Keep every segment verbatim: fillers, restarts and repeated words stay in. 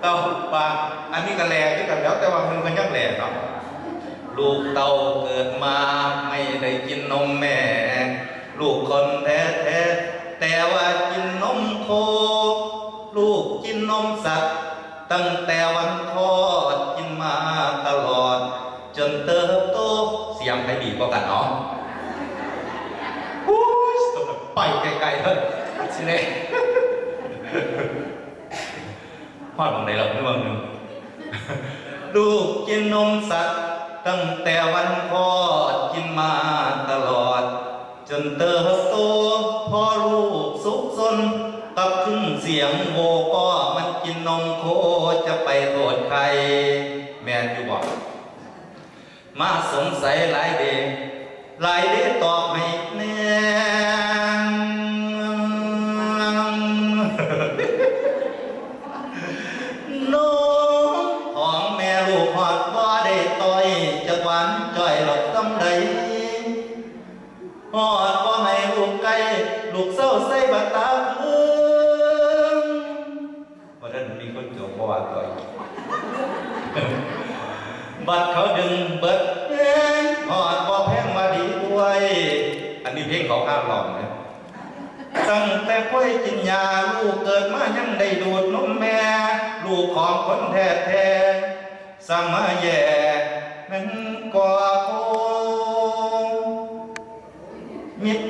เต้าว่าอันนี้ก็แหล่คือกันแล้ว แต่ว่ามันก็ยังแหล่เนาะ ลูกเต้าเกิดมาไม่ได้กินนมแม่ ลูกคนแท้ๆ แต่ว่ากินนมโค ลูกกินนมสัตว์ ตั้งแต่วันคลอดกินมาตลอด จนเติบโต เสียงใครดีกว่ากันเนาะ อุ้ย ไปไกลๆเถอะสิเนี่ย ฮอดหม่องใดล่ะเพิ่นว่าหนึ่ง ลูกกินนมสัตว์ตั้งแต่วันคลอดกินมาตลอด จนเติบโต พอลูกสุกซนกับครึ่งเสียงโวก็มันกินนมโคจะไปโทษใคร แม่นอยู่บ่ มาสงสัยหลายเด้ หลายเด้ตอบให้แน่ นมของแม่ลูกฮอดบ่ได้ต่อย จักหวานจ้อยหรอกซำใด ฮอดบ่ให้ลูกใกล้ ลูกเซาใส่บักตาเพิ่ง บ่ทันมีคนจบ บ่ว่าต่อย บัดเขาดึงเบิดแฮง ฮอดบ่แพงว่าดีด้วย อันนี้เพลงเขาข้างร้องเนี่ย ตั้งแต่ค่อยกินยา ลูกเกิดมายังได้ดูดนมแม่ ลูกของคนแท้ๆ สมาแย่แม่นกว่าโค มิด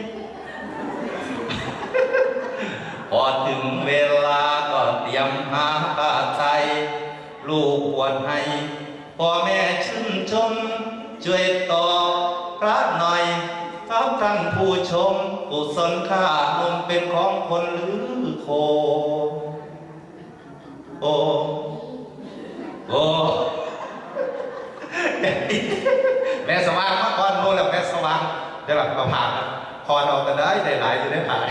พอถึงเวลาก็เตรียมหาผ้าไตร ลูกปวดให้ พ่อแม่ชื่นชม ช่วยตอบพระหน่อย ครับท่านผู้ชม กุศลค่านมเป็นของคนหรือโค โอ้ โอ้ แม่สว่างมาก่อนโลแล้ว แม่สว่าง เดี๋ยวหลังก็ผ่าน พอเราก็ได้ ได้หลายอยู่ได้ผ่าน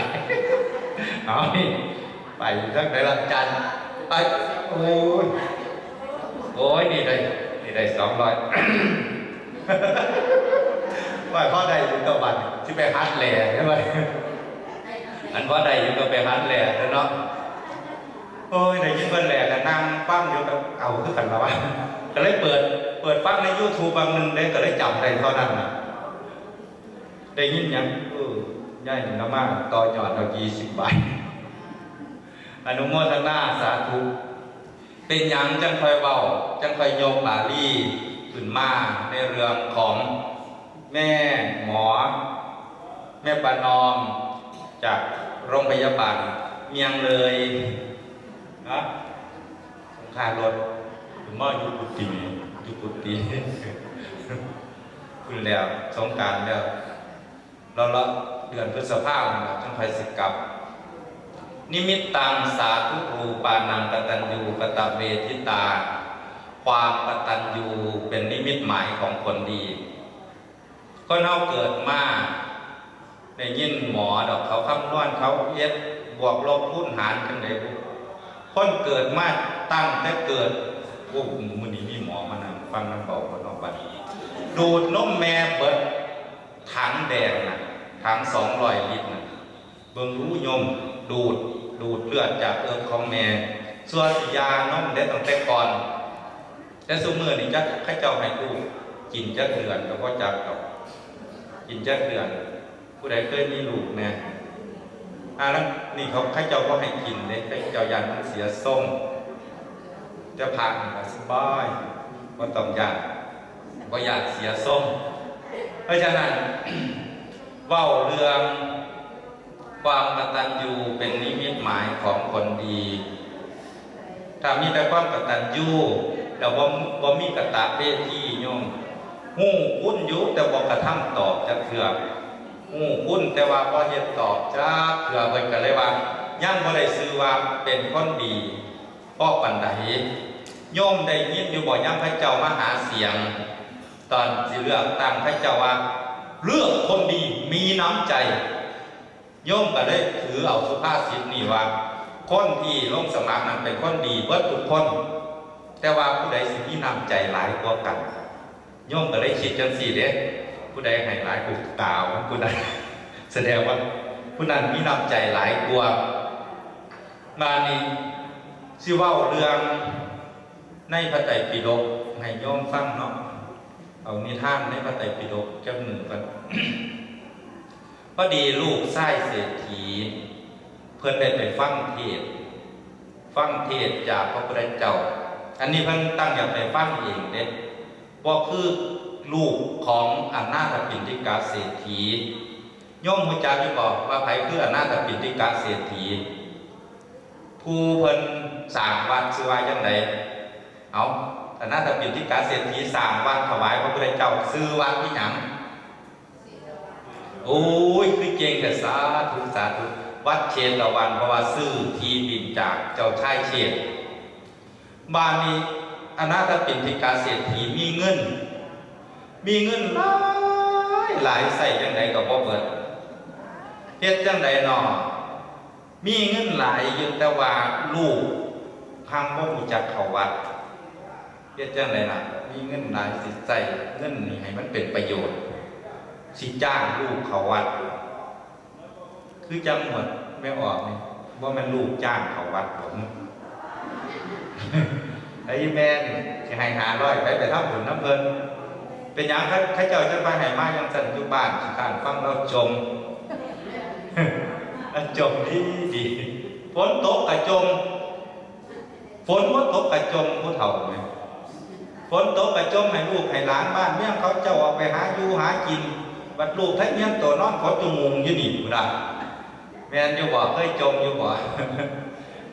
เอานี่ ไปทางไหนละจัน ไป โอ้ย โอ้ย นี่ได้ นี่ได้สองร้อย ว่าพอได้อยู่ตัวบัตรที่ไปฮัดแหล่ใช่ไหม อันพอได้อยู่ก็ไปฮัดแหล่แล้วเนาะ โอ้ย ได้ยินเพิ่นแหล่ก็นั่งฟังอยู่ ก็เอาคือกันละวะ ก็เลยเปิด เปิดฟังใน YouTube บางหนึ่งได้ ก็เลยจำได้เท่านั้นน่ะ ได้ยินหยัง เออ ยายนี่ละมาต่อยอดเอา ยี่สิบ บาท อนุโมทนาสาธุ เป็นหยังจังค่อยเว้า จังค่อยยกบาลีขึ้นมาในเรื่องของแม่หมอ แม่ประนอม จากโรงพยาบาลเมียงเลยนะ ค่ารถ หรือว่าอยู่กุฏิ อยู่กุฏิ คุณแล้ว สงกรานต์แล้ว แล้วละเดือนพฤษภาคมจังค่อยสิกลับ นิมิตตังสาธุรูปานังกตัญญูกตเวทิตา ความกตัญญูเป็นนิมิตหมายของคนดี คนเฮาเกิดมา ได้ยินหมอดอกเขาคำนวณเขาเฮ็ดบวกลบคูณหารจังได๋บุ คนเกิดมาตั้งแต่เกิด โอ้ มื้อนี้มีหมอมานั่งฟังนำเว้าบ่เนาะบัดนี้ ดูดนมแม่เบิด ถังแดงน่ะ ถัง สองร้อย ลิตรน่ะ เบิ่งดูโยม ดูด ดูดเลือดจากเอิกของแม่ ส่วนสิยานมเด้ตั้งแต่ก่อน แต่ซุมื้อนี้จักเขาเจ้าให้ลูกกินจักเดือนก็บ่จักดอก กินจักเดือน ผู้ใดเคยมีลูกแน่ อ่า แล้วนี่เขา เขาเจ้าบ่ให้กินเด้ เขาเจ้าย้านมันเสียทรง แต่พระนี่ก็สบาย บ่ต้องย้าน บ่ย้านเสียทรง เพราะฉะนั้น เว้าเรื่อง ความกตัญญูเป็นนิมิตหมายของคนดี ถ้ามีแต่ความกตัญญู แล้วบ่ บ่มีกตเวทีโยม ฮู้คุณอยู่ แต่บ่กระทำตอบจักเทื่อ ฮู้คุณแต่ว่าบ่เฮ็ดตอบจักเทื่อ เพิ่นก็เลยว่า ยังบ่ได้ชื่อว่าเป็นคนดี พอปานใด โยมได้ยินอยู่บ่ ยามเขาเจ้ามาหาเสียง ตอนสิเลือกตั้งเขาเจ้าว่า เลือกคนดีมีน้ำใจ โยมก็เลยถือเอาสุภาษิตนี้ว่า คนที่ลงสมัครนั้นเป็นคนดีเบิดทุกคน แต่ว่าผู้ใดสิมีน้ำใจหลายกว่ากัน โยมก็เลยคิดจังซี่เด้ ผู้ใดให้หลาย ผู้กล่าวผู้ใด แสดงว่าผู้นั้นมีน้ำใจหลายกว่า บาดนี้ สิเว้าเรื่องในพระไตรปิฎกให้โยมฟังเนาะ เอานิทานในพระไตรปิฎกจักมื้อก่อน พอดีลูกชายเศรษฐี เพิ่นได้ไปฟังเทศน์ ฟังเทศน์จากพระพุทธเจ้า อันนี้เพิ่นตั้งอยากไปฟังเองเด้ บ่คือลูกของอนาถปิณฑิกะเศรษฐี โยมรู้จักอยู่บ่ว่าไผคืออนาถปิณฑิกะเศรษฐี ผู้เพิ่นสร้างวัดชื่อว่าจั่งใด เอา อนาถปิณฑิกะเศรษฐีสร้างวัดถวายพระพุทธเจ้า ชื่อวัดอิหยัง โอ้ย คือเก่งแท้ สาธุ สาธุ วัดเชตวัน เพราะว่าซื้อที่ดินจากเจ้าชายเชษฐ บาดนี้อนาถปิณฑิกะเศรษฐีมีเงิน มีเงินหลายหลาย ใช้จั่งใดก็บ่เบิด เฮ็ดจั่งใดน้อ มีเงินหลายอยู่ แต่ว่าลูกพังบ่รู้จักเข้าวัด เฮ็ดจั่งใดล่ะ มีเงินหลายสิใช้เงินนี่ให้มันเป็นประโยชน์ สิจ้างลูกเข้าวัด คือจั่งหมวดแม่ออกนี่ บ่แม่นลูกจ้างเข้าวัดบ่ ไอ้แม่นี่สิให้ห้าร้อย ไป ไปทำบุญนำเพิ่น เป็นหยังเขา เขาเจ้าจั่งไปให้มาจั่งซั่น อยู่บ้านขี้คร้านฟังลาวจ่ม ลาวจ่มดีดี ฝนตกก็จ่ม ฝนบ่ตกก็จ่ม ผู้เฒ่าแหม ฝนตกก็จ่มให้ลูกให้หลานบ้านเมืองเขาเจ้าออกไปหาอยู่หากิน บัดลูกไทเฮียนโตนอนขดอยู่มุงอยู่นี่พุ้นน่ะ แม่นอยู่บ่ เคยจ่มอยู่บ่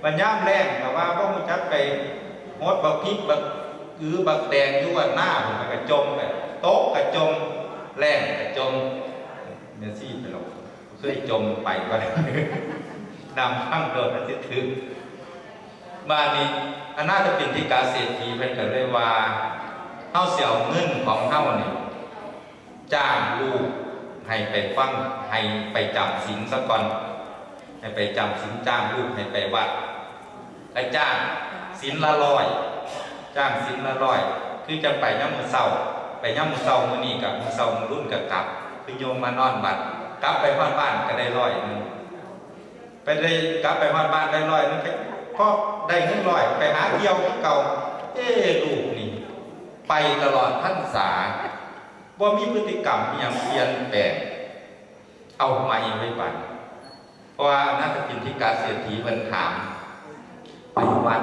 บัดยามแล้งก็ว่าบ่รู้จักไปหดบักพริกบักอือบักแตงอยู่อันนาพุ้น ก็จ่มไป ตกก็จ่ม แล้งก็จ่ม แม่ชีไปหรอก เคยจ่มไปบ่ได้ น้ำพังโดดมันสิถึง บาดนี้อนาถปิณฑิกะเศรษฐีเพิ่นก็เลยว่า เฮาสิเอาเงินของเฮานี่ จ้างลูกให้ไปฟัง ให้ไปจำศีลซะก่อน ให้ไปจำศีล จ้างลูกให้ไปวัด ก็จ้างศีลละร้อย จ้างศีลละร้อย คือจั่งไปยามมื้อเช้า ไปยามมื้อเช้ามื้อนี้ก็มื้อเช้ามื้อรุ่นก็กลับ คือโยมมานอนวัด กลับไปฮอดบ้านก็ได้ร้อยหนึ่ง ไปได้ กลับไปฮอดบ้านได้ร้อยหนึ่ง พอได้เงินร้อย ไปหาเที่ยวคือเก่า เอ้ ลูกนี่ ไปตลอดพรรษา บ่มีพฤติกรรมอิหยังเปลี่ยนแปลง เอาใหม่ไว้บัด เพราะว่าอนาถปิณฑิกะเศรษฐีเพิ่นถาม ไปวัด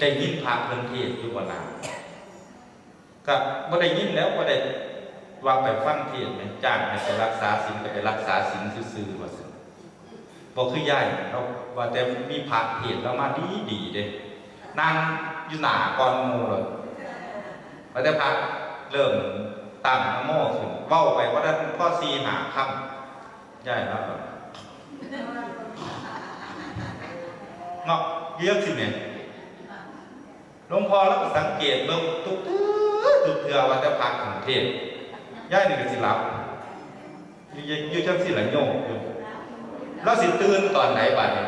ได้ยินพระเพิ่นเทศน์อยู่บ่ล่ะ ก็บ่ได้ยินแล้ว บ่ได้ว่าไปฟังเทศน์แหม จ้างให้ไปรักษาศีลก็ไปรักษาศีลซื่อๆ ว่าซั่น บ่คือยาย ลาวว่าแต่มีพระเทศน์ ลาวมาดีๆ เด้ นั่งอยู่หน้าก่อนหมู่เลย ว่าแต่พระเริ่มตั้งนะโมขึ้น เว้าไปบ่ทันพอสี่ห้าคำ ยายลาวก็ เนาะ อยู่จั่งซี้แหม หลวงพ่อลาวก็สังเกตเบิ่งทุกเทื่อ ทุกเทื่อ ว่าแต่พระขึ้นเทศน์ ยายนี่ก็สิหลับ อยู่ อยู่จั่งซี้ล่ะโยม อยู่ ลาวสิตื่นตอนใดบัดนี้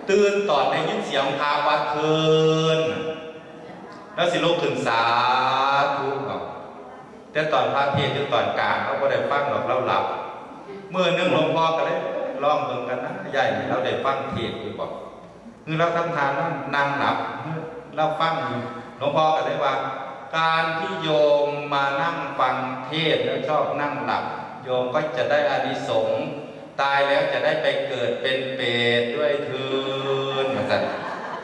ตื่นตอนได้ยินเสียงพระว่าเทิน ลาวสิลุกขึ้นสาธุเอา แต่ตอนพระเทศน์อยู่ตอนกลางลาวบ่ได้ฟังดอก ลาวหลับ มื้อหนึ่งหลวงพ่อก็เลยลองเบิ่งกันนะ ยายนี่ลาวได้ฟังเทศน์อยู่บ่ คือลาวทำทานลาวนั่งหลับ ลาวฟังอยู่ หลวงพ่อก็เลยว่า การที่โยมมานั่งฟังเทศน์แล้วชอบนั่งหลับ โยมก็จะได้อานิสงส์ ตายแล้วจะได้ไปเกิดเป็นเปรตด้วยเทอญ ว่าซั่น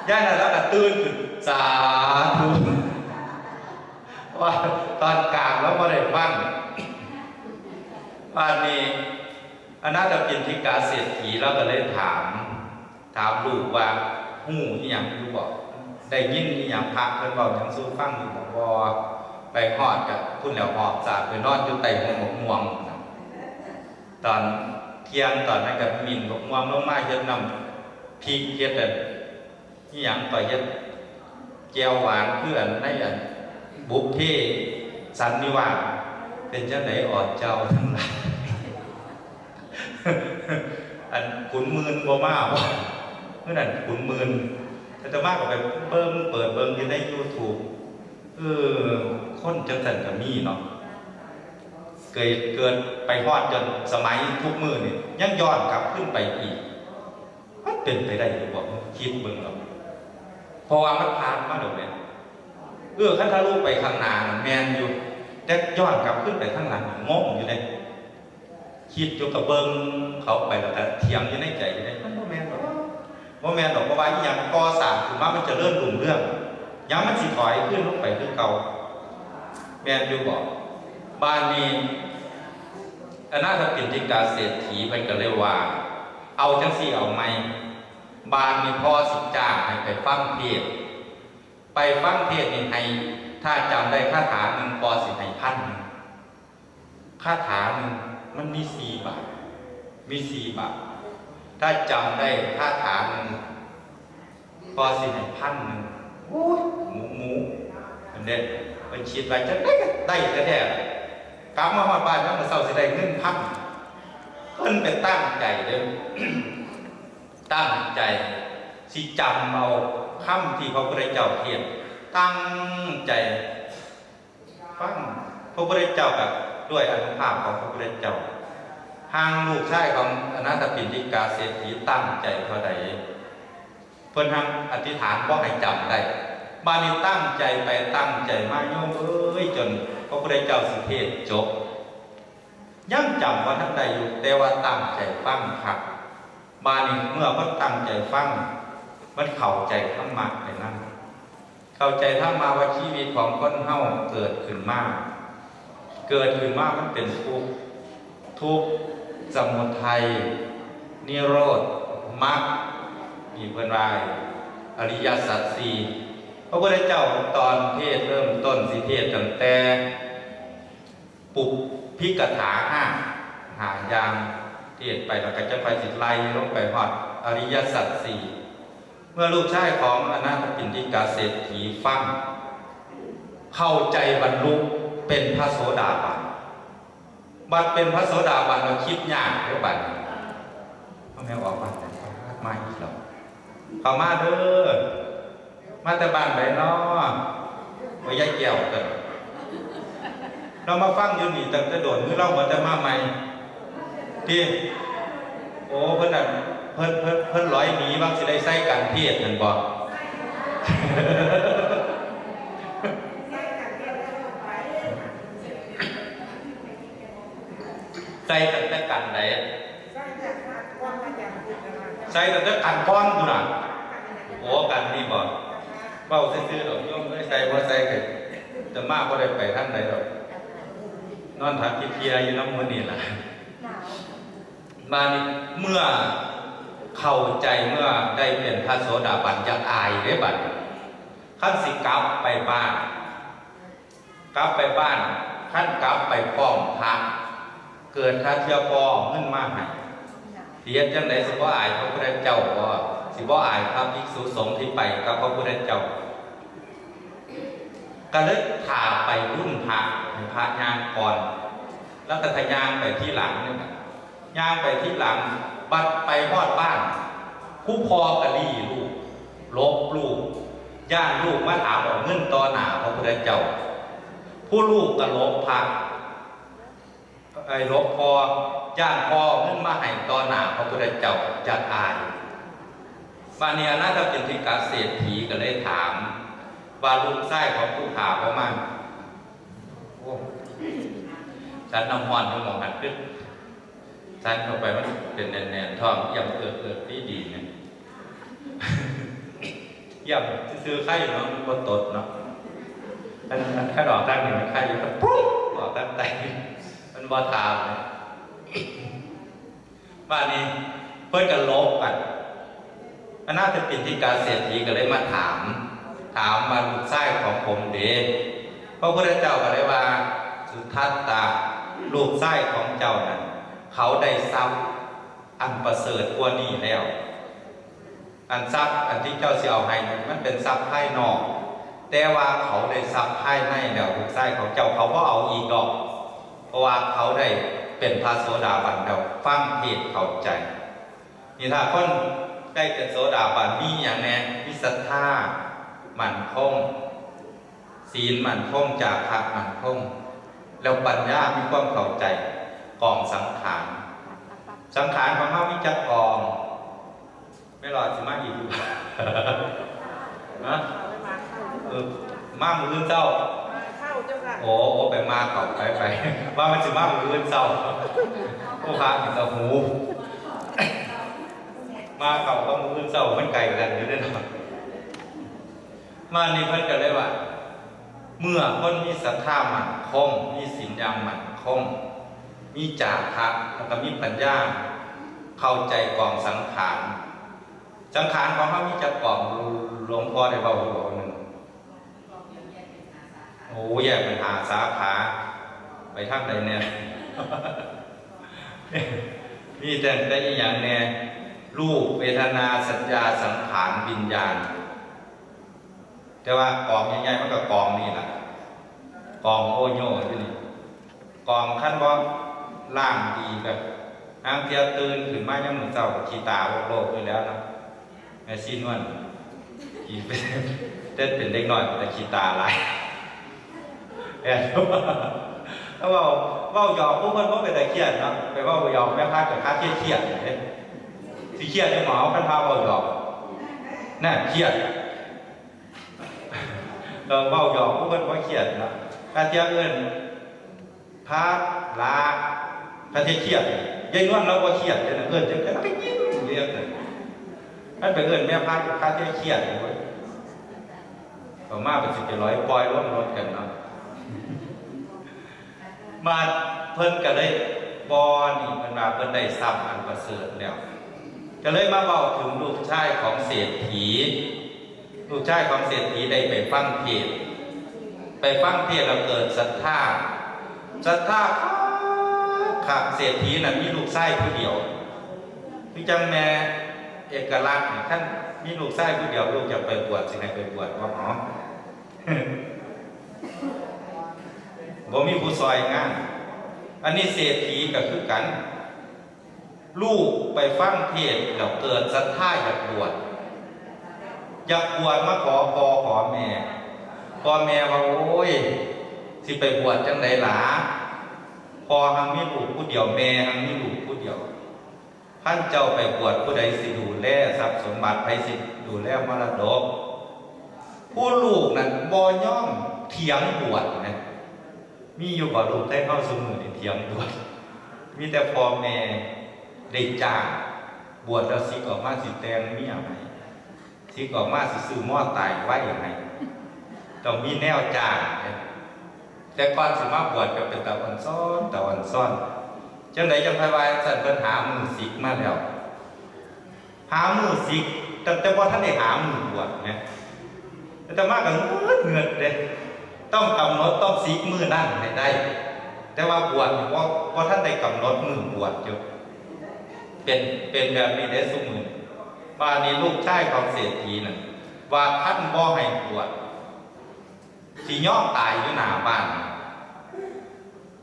ยายนั่นลาวก็ตื่นขึ้น สาธุ ว่าตอนกลางลาวบ่ได้ฟัง บาดนี้ อนาถปิณฑิกะเศรษฐีลาวก็เลยถาม ถามลูกว่า ฮู้อิหยังอยู่บ่ ได้ยินอิหยังพระเพิ่นเว้าหยังสู่ฟังอยู่บ่ บ่ ไปฮอดก็พุ้นแหล้ว หอบสากไปนอนอยู่ใต้ฮ่มบักม่วง ตอนเที่ยงตอนนั้นก็หมิ่นบักม่วงลงมา เฮ็ดน้ำพริก เฮ็ดอัน อิหยังก็เฮ็ดแจ่วหวานคืออันในอันบุพเพสันนิวาส เป็นจั่งใดอ่อนเจ้าทั้งหลาย อันขุนหมื่นบ่มาบ่ มื้อนั้นขุนหมื่น อาตมาก็ไปเบิ่ง เปิดเบิ่งอยู่ในยูทูบ เออ คนจั่งซั่นก็มีเนาะ เกิด เกิดไปฮอดจนสมัยทุกมื้อนี่ยังย้อนกลับคืนไปอีก มันเป็นไปได้หรือบ่ คิดเบิ่งแล้ว เพราะว่ามันผ่านมาแล้วแหม เออ คันทะลุไปข้างหน้านั่นแม่นอยู่ แต่ย้อนกลับขึ้นไปข้างหลังงงอยู่เด้ คิดอยู่กับเบิ่งเขาไปแล้วก็เถียงอยู่ในใจอยู่เด้ มันบ่แม่นดอก บ่แม่นดอก เพราะว่าอีหยังก่อสร้างขึ้นมามันเจริญรุ่งเรือง หยังมันสิถอยคืนลงไปคือเก่า แม่นอยู่บ่ บาดนี้ อนาถปิณฑิกาเศรษฐีเพิ่นก็เลยว่า เอาจั่งซี้เอาใหม่ บาดนี้พ่อสิจ้างให้ไปฟังเทศน์ ไปฟังเทศน์นี่ให้ ถ้าจำได้คาถาหนึ่งพ่อสิให้พันหนึ่ง คาถาหนึ่งมันมีสี่บาท มีสี่บาท ถ้าจำได้คาถาหนึ่งพ่อสิให้พันหนึ่ง โอ้ย หมูหมู อันเด้ เพิ่นคิดว่าจั่งใด๋ก็ได้แท้ๆ กลับมาฮอดบ้านยามมื้อเช้าสิได้เงินพัน เพิ่นไปตั้งใจเด้อ ตั้งใจสิจำเอาคำที่พระพุทธเจ้าเทศน์ ตั้งใจฟังพระพุทธเจ้า กับด้วยอานุภาพของพระพุทธเจ้า ห่างลูกชายของอนาถปิณฑิกาเศรษฐีตั้งใจเท่าใด เพิ่นหั้งอธิษฐานบ่ให้จำได้ บาดนี้ตั้งใจไปตั้งใจมา โยมเอ้ย จนพระพุทธเจ้าสิเทศน์จบ ยังจำบ่ทันได้อยู่ แต่ว่าตั้งใจฟังคัก บาดนี้เมื่อเพิ่นตั้งใจฟัง มันเข้าใจธรรมะไปนำ เข้าใจธรรมะว่าชีวิตของคนเฮาเกิดขึ้นมา เกิดขึ้นมามันเป็นทุกข์ ทุกข์ สมุทัย นิโรธ มรรค นี่เพิ่นว่าอริยสัจสี่ พระพุทธเจ้าตอนเทศน์เริ่มต้นสิเทศน์ตั้งแต่ ปุพพิกถาห้า ห้าอย่าง เทศน์ไปแล้วก็จะไปสิไล่ลงไปฮอดอริยสัจสี่ เมื่อลูกชายของอนาถปิณฑิกาเศรษฐีฟัง เข้าใจบรรลุเป็นพระโสดาบัน บัดเป็นพระโสดาบันแล้วคิดยากเด้อบัดนี้ พ่อแม่ออกบ้านมาอีกแล้ว เข้ามาเด้อ มาแต่บ้านใดน้อ ว่ายายแก้วเด้อ เรามาฟังอยู่นี่ตั้งแต่โดน คือเรามาแต่มาใหม่ ติ โอ้ เพิ่นน่ะ เพิ่น เพิ่น เพิ่นลอยหนี ว่าสิได้ใส่กันเทศน์นั่นบ่ ใส่ตั้งแต่กันใด ใส่ตั้งแต่กันก่อนพุ้นน่ะ โอ้ กันนี่บ่ เว้าซื่อๆดอกโยมเอ้ย ใส่บ่ใส่ก็จะมาบ่ได้ไปทางใดดอก นอนถักขี้เพียอยู่นำหมู่นี่ล่ะ บาดนี้เมื่อเข้าใจ เมื่อได้เป็นพระโสดาบัน อยากอายเด้บัดนี้ คันสิกลับไปบ้าน กลับไปบ้าน คันกลับไปพร้อมพระ เกิดถ้าเทื่อพ่อเอาเงินมาให้ สิเฮ็ดจั่งใด๋ สิบ่อายพระพุทธเจ้าบ่ สิบ่อายพระภิกษุสงฆ์ที่ไปกับพระพุทธเจ้า ก็เลยถ่าไปรุ่นพระ ให้พระย่างก่อน แล้วก็ทะย่างไปทีหลังนี่นะ ย่างไปทีหลัง บัดไปฮอดบ้าน ผู้พ่อก็ลี้ลูก หลบลูก ย้านลูกมาถามเอาเงินต่อหน้าพระพุทธเจ้า ผู้ลูกก็หลบพระ ไอ้หลบพ่อ ย้านพ่อเอาเงินมาให้ต่อหน้าพระพุทธเจ้า อยากอาย บาดนี้อนาถปิณฑิกะเศรษฐีก็เลยถาม ว่าลูกชายของผู้ข้าบ่มา โอ้ ฉันน้ำฮ้อนอยู่หม่องหั้น คือฉันเข้าไปมันเป็นแน่นๆ ท้องเอี่ยมเอิกๆ ดีๆ เนี่ย เอี่ยมซื่อๆ ไข่เนาะ มันบ่ตดเนาะ คัน คันออกทางนี้มันไข่อยู่ ปุ๊บ ออกทางใต้ มันบ่ถาม บาดนี้เพิ่นก็หลบกัน อนาถปิณฑิกะเศรษฐีก็เลยมาถาม ถามว่าลูกชายของผมเด้ พระพุทธเจ้าก็เลยว่า สุทัตตะ ลูกชายของเจ้านั้น เขาได้ทรัพย์อันประเสริฐกว่านี้แล้ว อันทรัพย์อันที่เจ้าสิเอาให้นั้นมันเป็นทรัพย์ภายนอก แต่ว่าเขาได้ทรัพย์ภายในแล้ว ลูกชายของเจ้าเขาบ่เอาอีกดอก เพราะว่าเขาได้เป็นพระโสดาบันแล้ว ฟังเทศน์เข้าใจ นี่ถ้าคนได้เป็นโสดาบันมีหยังแหน่ มีศรัทธามั่นคง ศีลมั่นคง จาคะมั่นคง แล้วปัญญามีความเข้าใจ กองสังขาร สังขารของเฮามีจักกอง แม่หลอดสิมาอีกอยู่บ่ ฮะเออมามื้ออื่นเช้า มาเข้าเจ้าค่ะ โอ้โอ้ไปมาเขาไปไป ว่ามันสิมามื้ออื่นเช้า โอ้พระนี่ก็หู มาเขาก็มื้ออื่นเช้ามันไกลกันอยู่เด้อเนาะ มานี่เพิ่นก็เลยว่า เมื่อคนมีศรัทธามั่นคง มีศีลอย่างมั่นคง มีจาคะ แล้วก็มีปัญญา เข้าใจกองสังขาร สังขารของเฮามีจักกอง หลวงพ่อได้เว้าอยู่บ่หนึ่ง โอ้ แยกเป็นห้าสาขา ไปทางใดแน่ มีแต่ แต่อีหยังแน่ รูป เวทนา สัญญา สังขาร วิญญาณ แต่ว่ากองใหญ่ๆมันก็กองนี่ล่ะ กองโอโยอยู่นี่ กองคันบ่ล้างดีก็ หางเที่ยตื่นขึ้นมายามมื้อเช้าก็ขี้ตาโลกๆอยู่แล้วเนาะ แม่ชีนวล ขี้ แต่เป็นเด็กน้อยแต่ขี้ตาหลาย แม่นบ่ ถ้าเว้า เว้าหยอกผู้เพิ่นบ่เป็นตาเครียดเนาะ ไปเว้าหยอกแม่พัดกับคาเครียดๆเด้ สิเครียดอยู่หมอ คันพาเว้าหยอก น่ะเครียด เออ เว้าหยอกผู้เพิ่นบ่เครียดเนาะ คาเที่ยเอิ้น พาด ลา คาเที่ยเครียด ยายนวลเราบ่เครียดเด้นะ เอิ้นจังได๋เราก็ยิ้มเรียกเลย คันไปเอิ้นแม่พัดกับคาเที่ยเครียด โอ้ย ต่อมาก็สิไปลอยปอยลงรถกันเนาะ มาเพิ่นก็เลย บ่นี่เพิ่นว่าเพิ่นได้ทรัพย์อันประเสริฐแล้ว ก็เลยมาเว้าถึงลูกชายของเศรษฐี ลูกชายของเศรษฐีได้ไปฟังเทศน์ ไปฟังเทศน์แล้วเกิดศรัทธา ศรัทธาคักๆ เศรษฐีน่ะมีลูกชายผู้เดียว คือจังแม่เอกลักษณ์นี่ คันมีลูกชายผู้เดียว ลูกอยากไปบวช สิให้ไปบวชบ่หมอ บ่มีผู้ซอยงาน อันนี้เศรษฐีก็คือกัน ลูกไปฟังเทศน์แล้วเกิดศรัทธาอยากบวช อยากบวชมาขอพ่อขอแม่ พ่อแม่ว่า โอ้ย สิไปบวชจังใด๋ล่ะ พ่อหังมีลูกผู้เดียว แม่หังมีลูกผู้เดียว คันเจ้าไปบวช ผู้ใดสิดูแลทรัพย์สมบัติ ไผสิดูแลมรดก ผู้ลูกนั่นบ่ยอมเถียงบวชนะ มีอยู่บ่ลูกไทเฮาซุมื้อนี้เถียงบวช มีแต่พ่อแม่ได้จ้าง บวชแล้วสิออกมาสิแต่งเมียให้ สิออกมาสิซื้อมอไซค์ไว้ให้ ต้องมีแนวจ้าง แต่ก่อนสิมาบวชก็เป็นตาอ่อนซ้อน ตาอ่อนซ้อน จังใดจังค่อยว่าจังซั่น เพิ่นหามื้อสิกมาแล้ว หามื้อสิก ตั้งแต่บ่ทันได้หามื้อบวชแหม อาตมาก็เงิดเงิดเด้ ต้องกำหนด ต้องสิกมื้อนั้นให้ได้ แต่ว่าบวชนี่บ่ บ่ทันได้กำหนดมื้อบวชอยู่ เป็น เป็นแบบนี้เด้ซุมื้อ บาดนี้ลูกชายของเศรษฐีนั่น ว่าคันบ่ให้บวช สิยอมตายอยู่หน้าบ้าน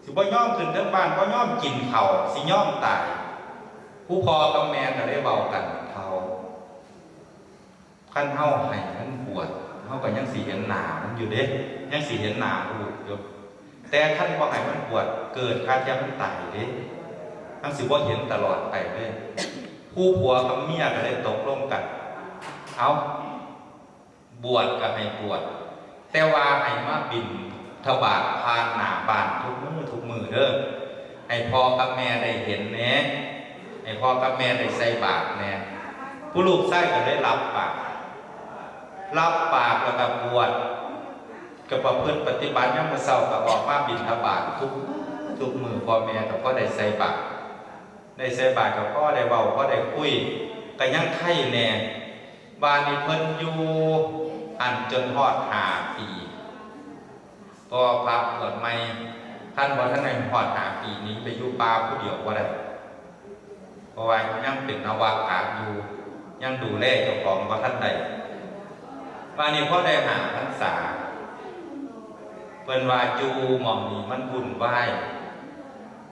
สิบ่ยอมขึ้นเทิงบ้าน บ่ยอมกินข้าว สิยอมตาย ผู้พ่อกับแม่ก็เลยเว้ากัน เฒ่า คันเฮาให้มันบวช เฮาก็ยังสิเห็นหน้ามันอยู่เด้ ยังสิเห็นหน้าลูกอยู่ แต่คันบ่ให้มันบวช เกิดคาเทียมมันตายเด้ มันสิบ่เห็นตลอดไปเด้ ผู้ผัวกับเมียก็เลยตกลงกัน เอา บวชก็ให้บวช แต่ว่าให้มาบิณฑบาตผ่านหน้าบ้านทุกมื้อทุกมื้อเด้อ ให้พ่อกับแม่ได้เห็นแหน่ ให้พ่อกับแม่ได้ใส่บาตรแหน่ ผู้ลูกชายก็เลยรับปาก รับปากแล้วก็บวช ก็ประพฤติปฏิบัติ ยามมื้อเช้าก็ออกมาบิณฑบาตทุกมื้อทุกมื้อ พ่อแม่ก็พอได้ใส่บาตร ได้ใส่บาตรก็พอได้เว้า พอได้คุย ก็ยังไคแหน่ บาดนี้เพิ่นอยู่หั่นจนฮอดห้าปี ก็พระบวชใหม่ คันบ่ทันได้ฮอดห้าปีนี้ ไปอยู่ป่าผู้เดียวบ่ได้ เพราะว่ายังเป็นนวกะอยู่ ยังดูแลเจ้าของบ่ทันได้ บาดนี้พอได้ห้าพรรษา เพิ่นว่าอยู่หม่องนี้มันวุ่นวาย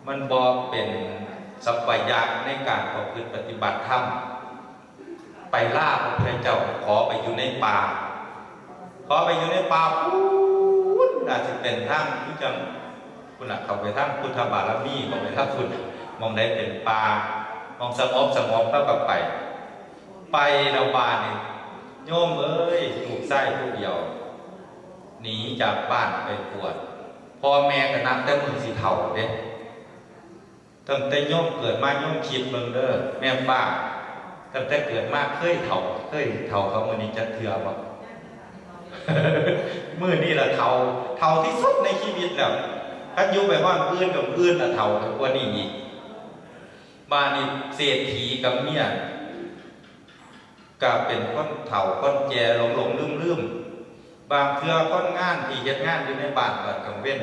มันบ่เป็นสัพพะยะในการประพฤติปฏิบัติธรรม ไปลาพระพุทธเจ้า ขอไปอยู่ในป่า ขอไปอยู่ในป่าพุ้น อาจสิเป็นทางคือจังพุ้นล่ะ เข้าไปทางพุทธบารมี เข้าไปทางพุ้น หม่องใดเป็นป่า หม่องสงบสงบ แล้วก็ไป ไปแล้วบาดนี้ โยมเอ้ย ลูกชายผู้เดียว หนีจากบ้านไปบวช พ่อแม่ก็นับแต่มื้อสิเฒ่าเด้ ตั้งแต่โยมเกิดมา โยมคิดเบิ่งเด้อ แม่ป้า ตั้งแต่เกิดมาเคยเฒ่า เคยเฒ่าเท่ามื้อนี้จักเทื่อบ่ มื้อนี้ล่ะเฒ่า เฒ่าที่สุดในชีวิตแล้ว คันอยู่ไปฮอดมื้ออื่นก็มื้ออื่นล่ะเฒ่าไปกว่านี้อีก บาดนี้เศรษฐีกับเมีย ก็เป็นคนเฒ่าคนแก่หลงๆลืมๆ บางเทื่อคนงานที่เฮ็ดงานอยู่ในบ้านบัดกลางเว็น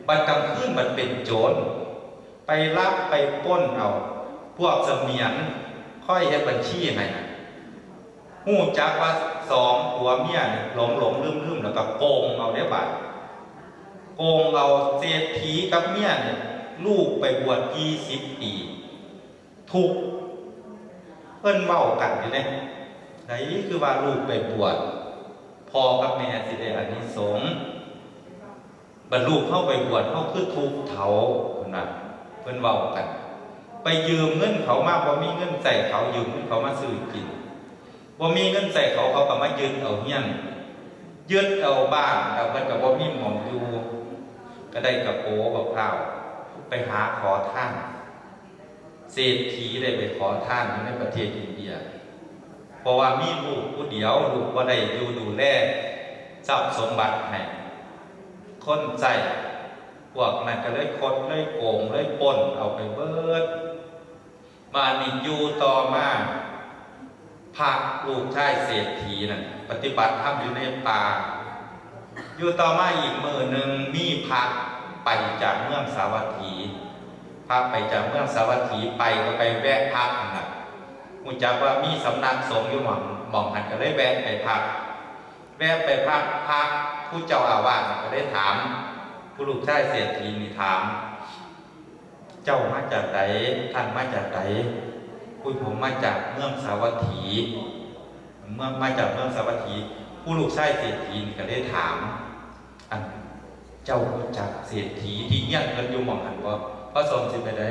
บัดกลางคืนบัดเป็นโจร ไปลักไปปล้นเอา พวกเสมียนคอยเฮ็ดบัญชีให้น่ะ ฮู้จักว่าสองผัวเมียนี่หลงๆลืมๆ แล้วก็โกงเอาเด้บาด โกงเอาเศรษฐีกับเมียนี่ ลูกไปบวชยี่สิบปี ทุกข์ เพิ่นเว้ากันอยู่เด้ ใดคือว่าลูกไปบวช พ่อกับแม่สิได้อานิสงส์ บัดลูกเฮาไปบวช เฮาคือทุกข์เฒ่า เพิ่นว่า เพิ่นเว้ากัน ไปยืมเงินเขามา บ่มีเงินใช้เขา ยืมเงินเขามาซื้อกิน บ่มีเงินใช้เขา เขาก็มายึดเอาเฮือน ยึดเอาบ้าน แล้วเพิ่นก็บ่มีหม่องอยู่ ก็ได้กระโปรงบักพร้าว ไปหาขอทาน เศรษฐีได้ไปขอทานอยู่ในประเทศอินเดีย เพราะว่ามีลูกผู้เดียว ลูกบ่ได้อยู่ดูแลทรัพย์สมบัติให้ คนใช้ พวกนั้นก็เลยคด เลยโกง เลยปล้นเอาไปเบิด บาดนี้อยู่ต่อมา พระลูกชายเศรษฐีนั่นปฏิบัติธรรมอยู่ในป่า อยู่ต่อมาอีกมื้อหนึ่ง มีพระไปจากเมืองสาวัตถี พระไปจากเมืองสาวัตถีไปก็ไปแวะพักนั่นล่ะ ฮู้จักว่ามีสำนักสงฆ์อยู่หม่อง หม่องหั้นก็เลยแวะไปพัก แวะไปพัก พระผู้เจ้าอาวาสก็เลยถาม ผู้ลูกชายเศรษฐีนี่ถาม เจ้ามาจากใด ท่านมาจากใด อุ้ย ผมมาจากเมืองสาวัตถี เมือง มาจากเมืองสาวัตถี ผู้ลูกชายเศรษฐีนี่ก็ได้ถาม อัน เจ้ารู้จักเศรษฐีที่เฮียนเพิ่นอยู่หม่องหั้นบ่ พระสงฆ์สิไปใด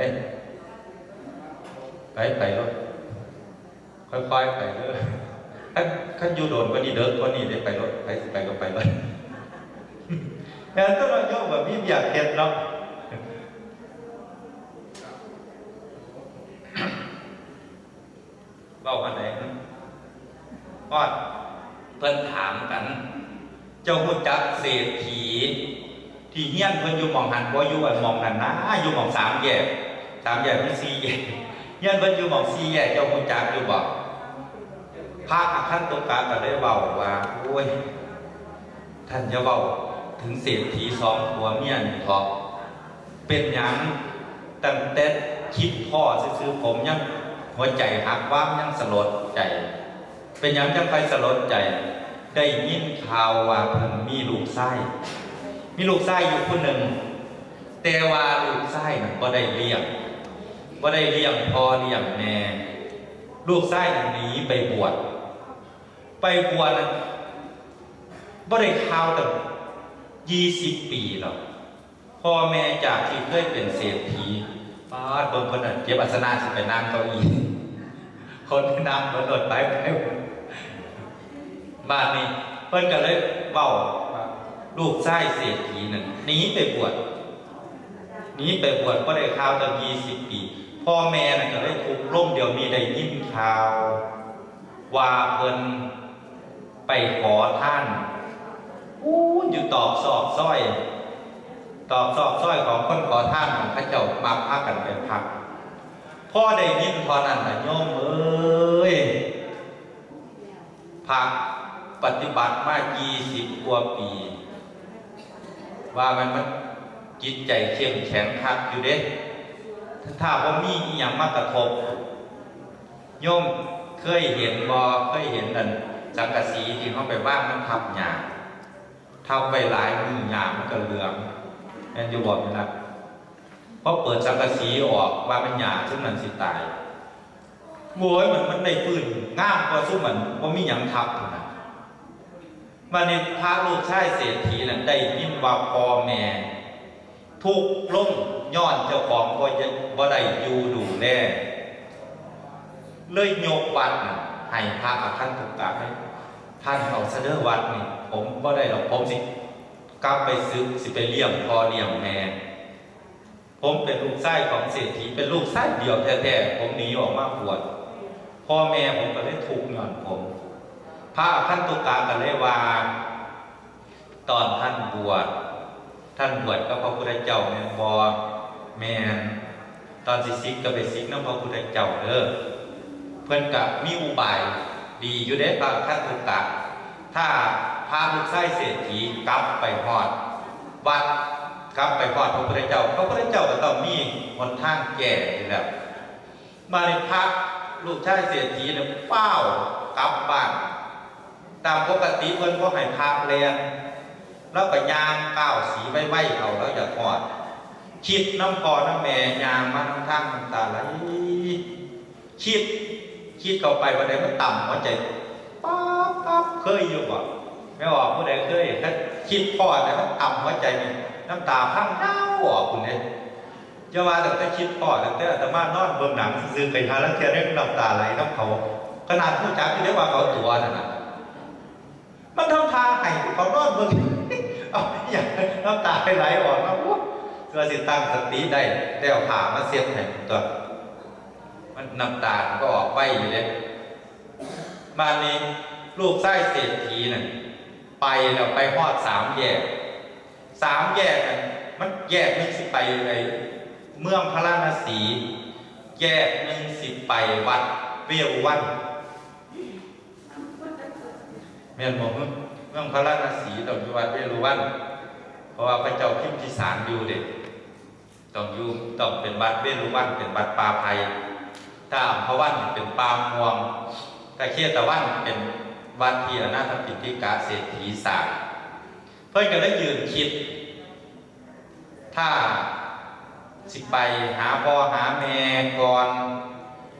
ไป ไปรถ ค่อยๆไปเด้อ คัน คันอยู่โดนกว่านี้ เดิกกว่านี้ได้ไปรถ ไปสิไปก็ไปรถ แม่นตัวเนาะ โยมก็มีเวียกเฮ็ดเนาะ เว้าอันใด ฮอด เพิ่นถามกัน เจ้าฮู้จักเศรษฐี ที่เฮียนเพิ่นอยู่หม่องหั้นบ่ อยู่อันหม่องนั้นนะ อยู่หม่องสามแยก สามแยกหรือสี่แยก เฮียนเพิ่นอยู่หม่องสี่แยก เจ้าฮู้จักอยู่บ่ พระอาคันตุกะก็เลยเว้าว่า โอ้ย ท่านอย่าเว้าถึงเศรษฐีสองผัวเมียนี่เถาะ เป็นหยัง ตั้งแต่คิดพ้อซื่อๆ ผมยังหัวใจหัก ความยังสลดใจ เป็นหยังจังไปสลดใจ ได้ยินข่าวว่าเพิ่นมีลูกชาย มีลูกชายอยู่ผู้หนึ่ง แต่ว่าลูกชายนั้นบ่ได้เลี้ยง บ่ได้เลี้ยงพ่อเลี้ยงแม่ ลูกชายนั้นหนีไปบวช ไปบวชนั้นบ่ได้ข่าวตั้งยี่สิบปีแล้ว พ่อแม่จากที่เคยเป็นเศรษฐี ปาด เบิ่งเพิ่นน่ะ เก็บอาสนะสิไปนั่งเก้าอี้ คนนั่งเพิ่นโลดไปไป บาดนี้เพิ่นก็เลยเว้าว่า ลูกชายเศรษฐีนั่นหนีไปบวช หนีไปบวชบ่ได้ข่าวตั้งยี่สิบปี พ่อแม่นั่นก็เลยทุกข์ลง เดี๋ยวนี้ได้ยินข่าว ว่าเพิ่นไปขอทาน อู้ อยู่ตอกซอกซอย ตอกซอกซอยของคนขอทานของเขาเจ้ามักพากันไปพัก พอได้ยินเท่านั้นล่ะโยมเอ้ย พระปฏิบัติมายี่สิบกว่าปี ว่ามัน มันจิตใจเข้มแข็งคักอยู่เด้ ถ้าบ่มีอิหยังมากระทบ โยมเคยเห็นบ่ เคยเห็นอันสังกะสีที่เขาไปวางมันทับหญ้า ทับไว้หลายมื้อหญ้ามันก็เหลือง แม่นอยู่บ่แม่นล่ะ พอเปิดสังกะสีออกว่ามันหญ้าซุมนั้นสิตาย โว้ย มัน มันได้ฟื้นงามกว่าซุมมันบ่มีหยังทับพุ้นน่ะ บัดนี้พระลูกชายเศรษฐีนั่นได้ยินว่าพ่อแม่ทุกข์ลงย้อนเจ้าของบ่ได้ บ่ได้อยู่ดูแล เลยยกวัดน่ะให้พระอาคันตุกะเลย ท่านเอาซะเด้อวัดนี่ ผมบ่ได้ดอก ผมสิกลับไปศึก สิไปเลี้ยงพ่อเลี้ยงแม่ ผมเป็นลูกชายของเศรษฐี เป็นลูกชายเดียวแท้ๆ ผมหนีออกมาบวช พ่อแม่ผมก็เลยทุกข์ย้อนผม พระอคันตุกะก็เลยว่า ตอนท่านบวช ท่านบวชกับพระพุทธเจ้าแม่นบ่ แม่น ตอนสิสิกก็ไปสิกนำพระพุทธเจ้าเด้อ เพิ่นก็มีอุบายดีอยู่เด้ พระอคันตุกะ ถ้าพระลูกชายเศรษฐีกลับไปฮอดวัด กลับไปฮอดพระพุทธเจ้า พระพุทธเจ้าก็ต้องมีหนทางแก้อยู่แล้ว บาดนี้พระลูกชายเศรษฐีเนี่ยฟ้าวกลับบ้าน ตามปกติเพิ่นบ่ให้พระแล่น ลาวก็ย่างก้าวสีไวๆ เอา ลาวอยากฮอด คิดนำพ่อนำแม่ ย่างมานำทางน้ำตาไหล คิด คิดเข้าไปบัดใดมันต่ำหัวใจ ปั๊บปั๊บ เคยอยู่บ่ แม่ออกผู้ใดเคย ถ้าคิดพ้อแล้วมันต่ำหัวใจนี่ น้ำตาพังยาวออกพุ้นเด้ อย่าว่าตั้งแต่คิดพ้อ ตั้งแต่อาตมานอนเบิ่งหนังซื่อๆ ก็หาลางเทื่อยังน้ำตาไหลนำเขา ขนาดรู้จักอยู่เด้ว่าเขาตั๋วนั่นน่ะ มันทำท่าให้เขานอนเบิ่ง เอาอหย่างน้ำตาไหลออกมา โอ้ เพื่อสิตั้งสติได้ แล้วผ้ามาเช็ดให้ตัว มันน้ำตาก็ออกไวอยู่เด้ บาดนี้ลูกชายเศรษฐีน่ะ ไปแล้ว ไปฮอดสามแยก สามแยกน่ะ มันแยกหนึ่งสิไปไอ้เมืองพาราณสี แยกหนึ่งสิไปวัดเวรุวัณ แม่นบ่ เมืองพาราณสีต้องอยู่วัดเวรุวัณ เพราะว่าพระเจ้าพิมพิสารอยู่เด้ ต้องอยู่ ต้องเป็นวัดเวรุวัณ เป็นวัดป่าไผ่ ถ้าอัมพวันเป็นป่าม่วง ถ้าเชตวันเป็นวัดที่อนาถปิณฑิกะเศรษฐีสร้าง เพิ่นก็เลยยืนคิด ถ้าสิไปหาพ่อหาแม่ก่อน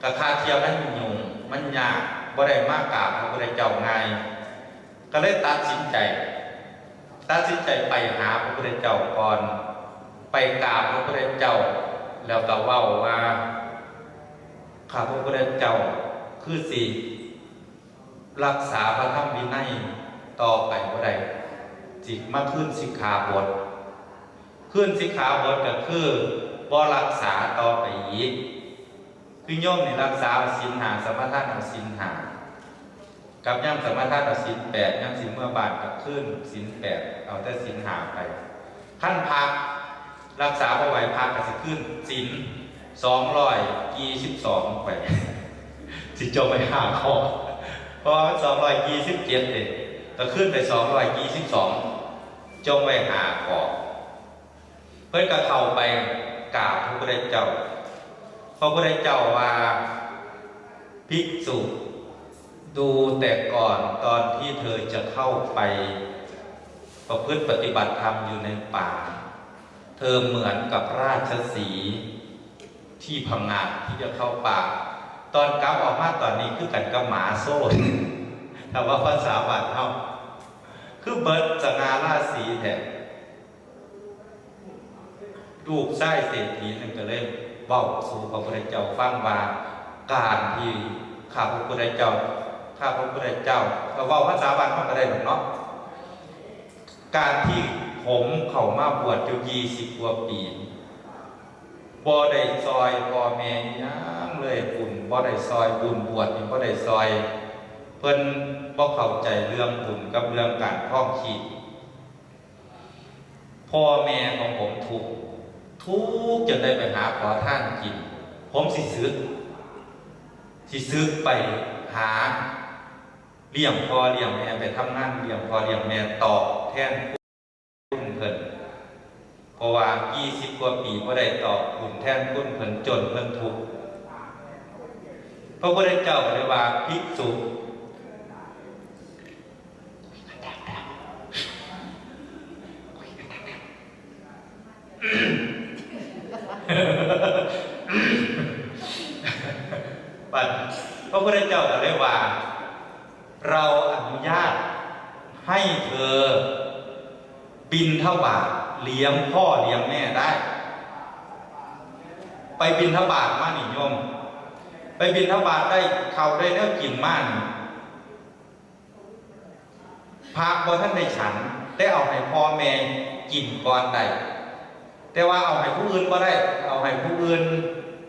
ก็ค่าเที่ยวมันยุ่ง มันยาก บ่ได้มากราบพระพุทธเจ้าง่าย ก็เลยตัดสินใจ ตัดสินใจไปหาพระพุทธเจ้าก่อน ไปกราบพระพุทธเจ้า แล้วก็เว้าว่า ข้าพระพุทธเจ้าคือสิรักษาพระธรรมวินัยต่อไปบ่ได้ สิมาคืนสิกขาบท คืนสิกขาบทก็คือบ่รักษาต่อไปอีก คือโยมนี่รักษาเอาศีลห้า สมาทานเอาศีลห้า กับยามสมาทานเอาศีลแปด ยามสิเมือบ้านก็คืนศีลแปด เอาแต่ศีลห้าไป คันพระรักษาบ่ไหว พระก็สิคืนศีลสองร้อยยี่สิบสองไป สิจงไว้ห้าข้อ เพราะว่ามันสองร้อยยี่สิบเจ็ดเด้ ก็คืนไปสองร้อยยี่สิบสอง จงไว้ห้าข้อ เพิ่นก็เข้าไปกราบพระพุทธเจ้า พระพุทธเจ้าว่า ภิกษุ ดูแต่ก่อนตอนที่เธอจะเข้าไปประพฤติปฏิบัติธรรมอยู่ในป่า เธอเหมือนกับราชสีห์ที่ผงาดที่จะเข้าป่า ตอนกลับออกมาตอนนี้คือกันกับหมาโซ่ ถ้าว่าภาษาบ้านเฮา คือเบิดสง่าราศีแท้ ลูกชายเศรษฐีนั่นก็เลยเว้าสู่พระพุทธเจ้าฟังว่า การที่ข้าพระพุทธเจ้า ข้าพระพุทธเจ้า ก็เว้าภาษาบ้านเฮาก็ได้ดอกเนาะ การที่ผมเข้ามาบวชอยู่ยี่สิบกว่าปี บ่ได้ซอยพ่อแม่อิหยังเลย บุญบ่ได้ซอย บุญบวชนี่บ่ได้ซอย เพิ่นบ่เข้าใจเรื่องบุญกับเรื่องการครองชีพ พ่อแม่ของผมทุกข์ ทุกข์จนได้ไปหาขอทานกิน ผมสิสึก สิสึกไปหาเลี้ยงพ่อเลี้ยงแม่ ไปทำงานเลี้ยงพ่อเลี้ยงแม่ ตอบแทนคุณเพิ่น เพราะว่ายี่สิบกว่าปีบ่ได้ตอบบุญแทนคุณเพิ่น จนเพิ่นทุกข์ พระพุทธเจ้าก็เลยว่า ภิกษุ บัดพระพุทธเจ้าก็เลยว่า เราอนุญาตให้เธอบิณฑบาตเลี้ยงพ่อเลี้ยงแม่ได้ ไปบิณฑบาตมานี่โยม ไปบิณฑบาตได้ข้าวได้แนวกินมานี่ พระบ่ทันได้ฉัน แต่เอาให้พ่อแม่กินก่อนได้ แต่ว่าเอาให้ผู้อื่นบ่ได้ เอาให้ผู้อื่น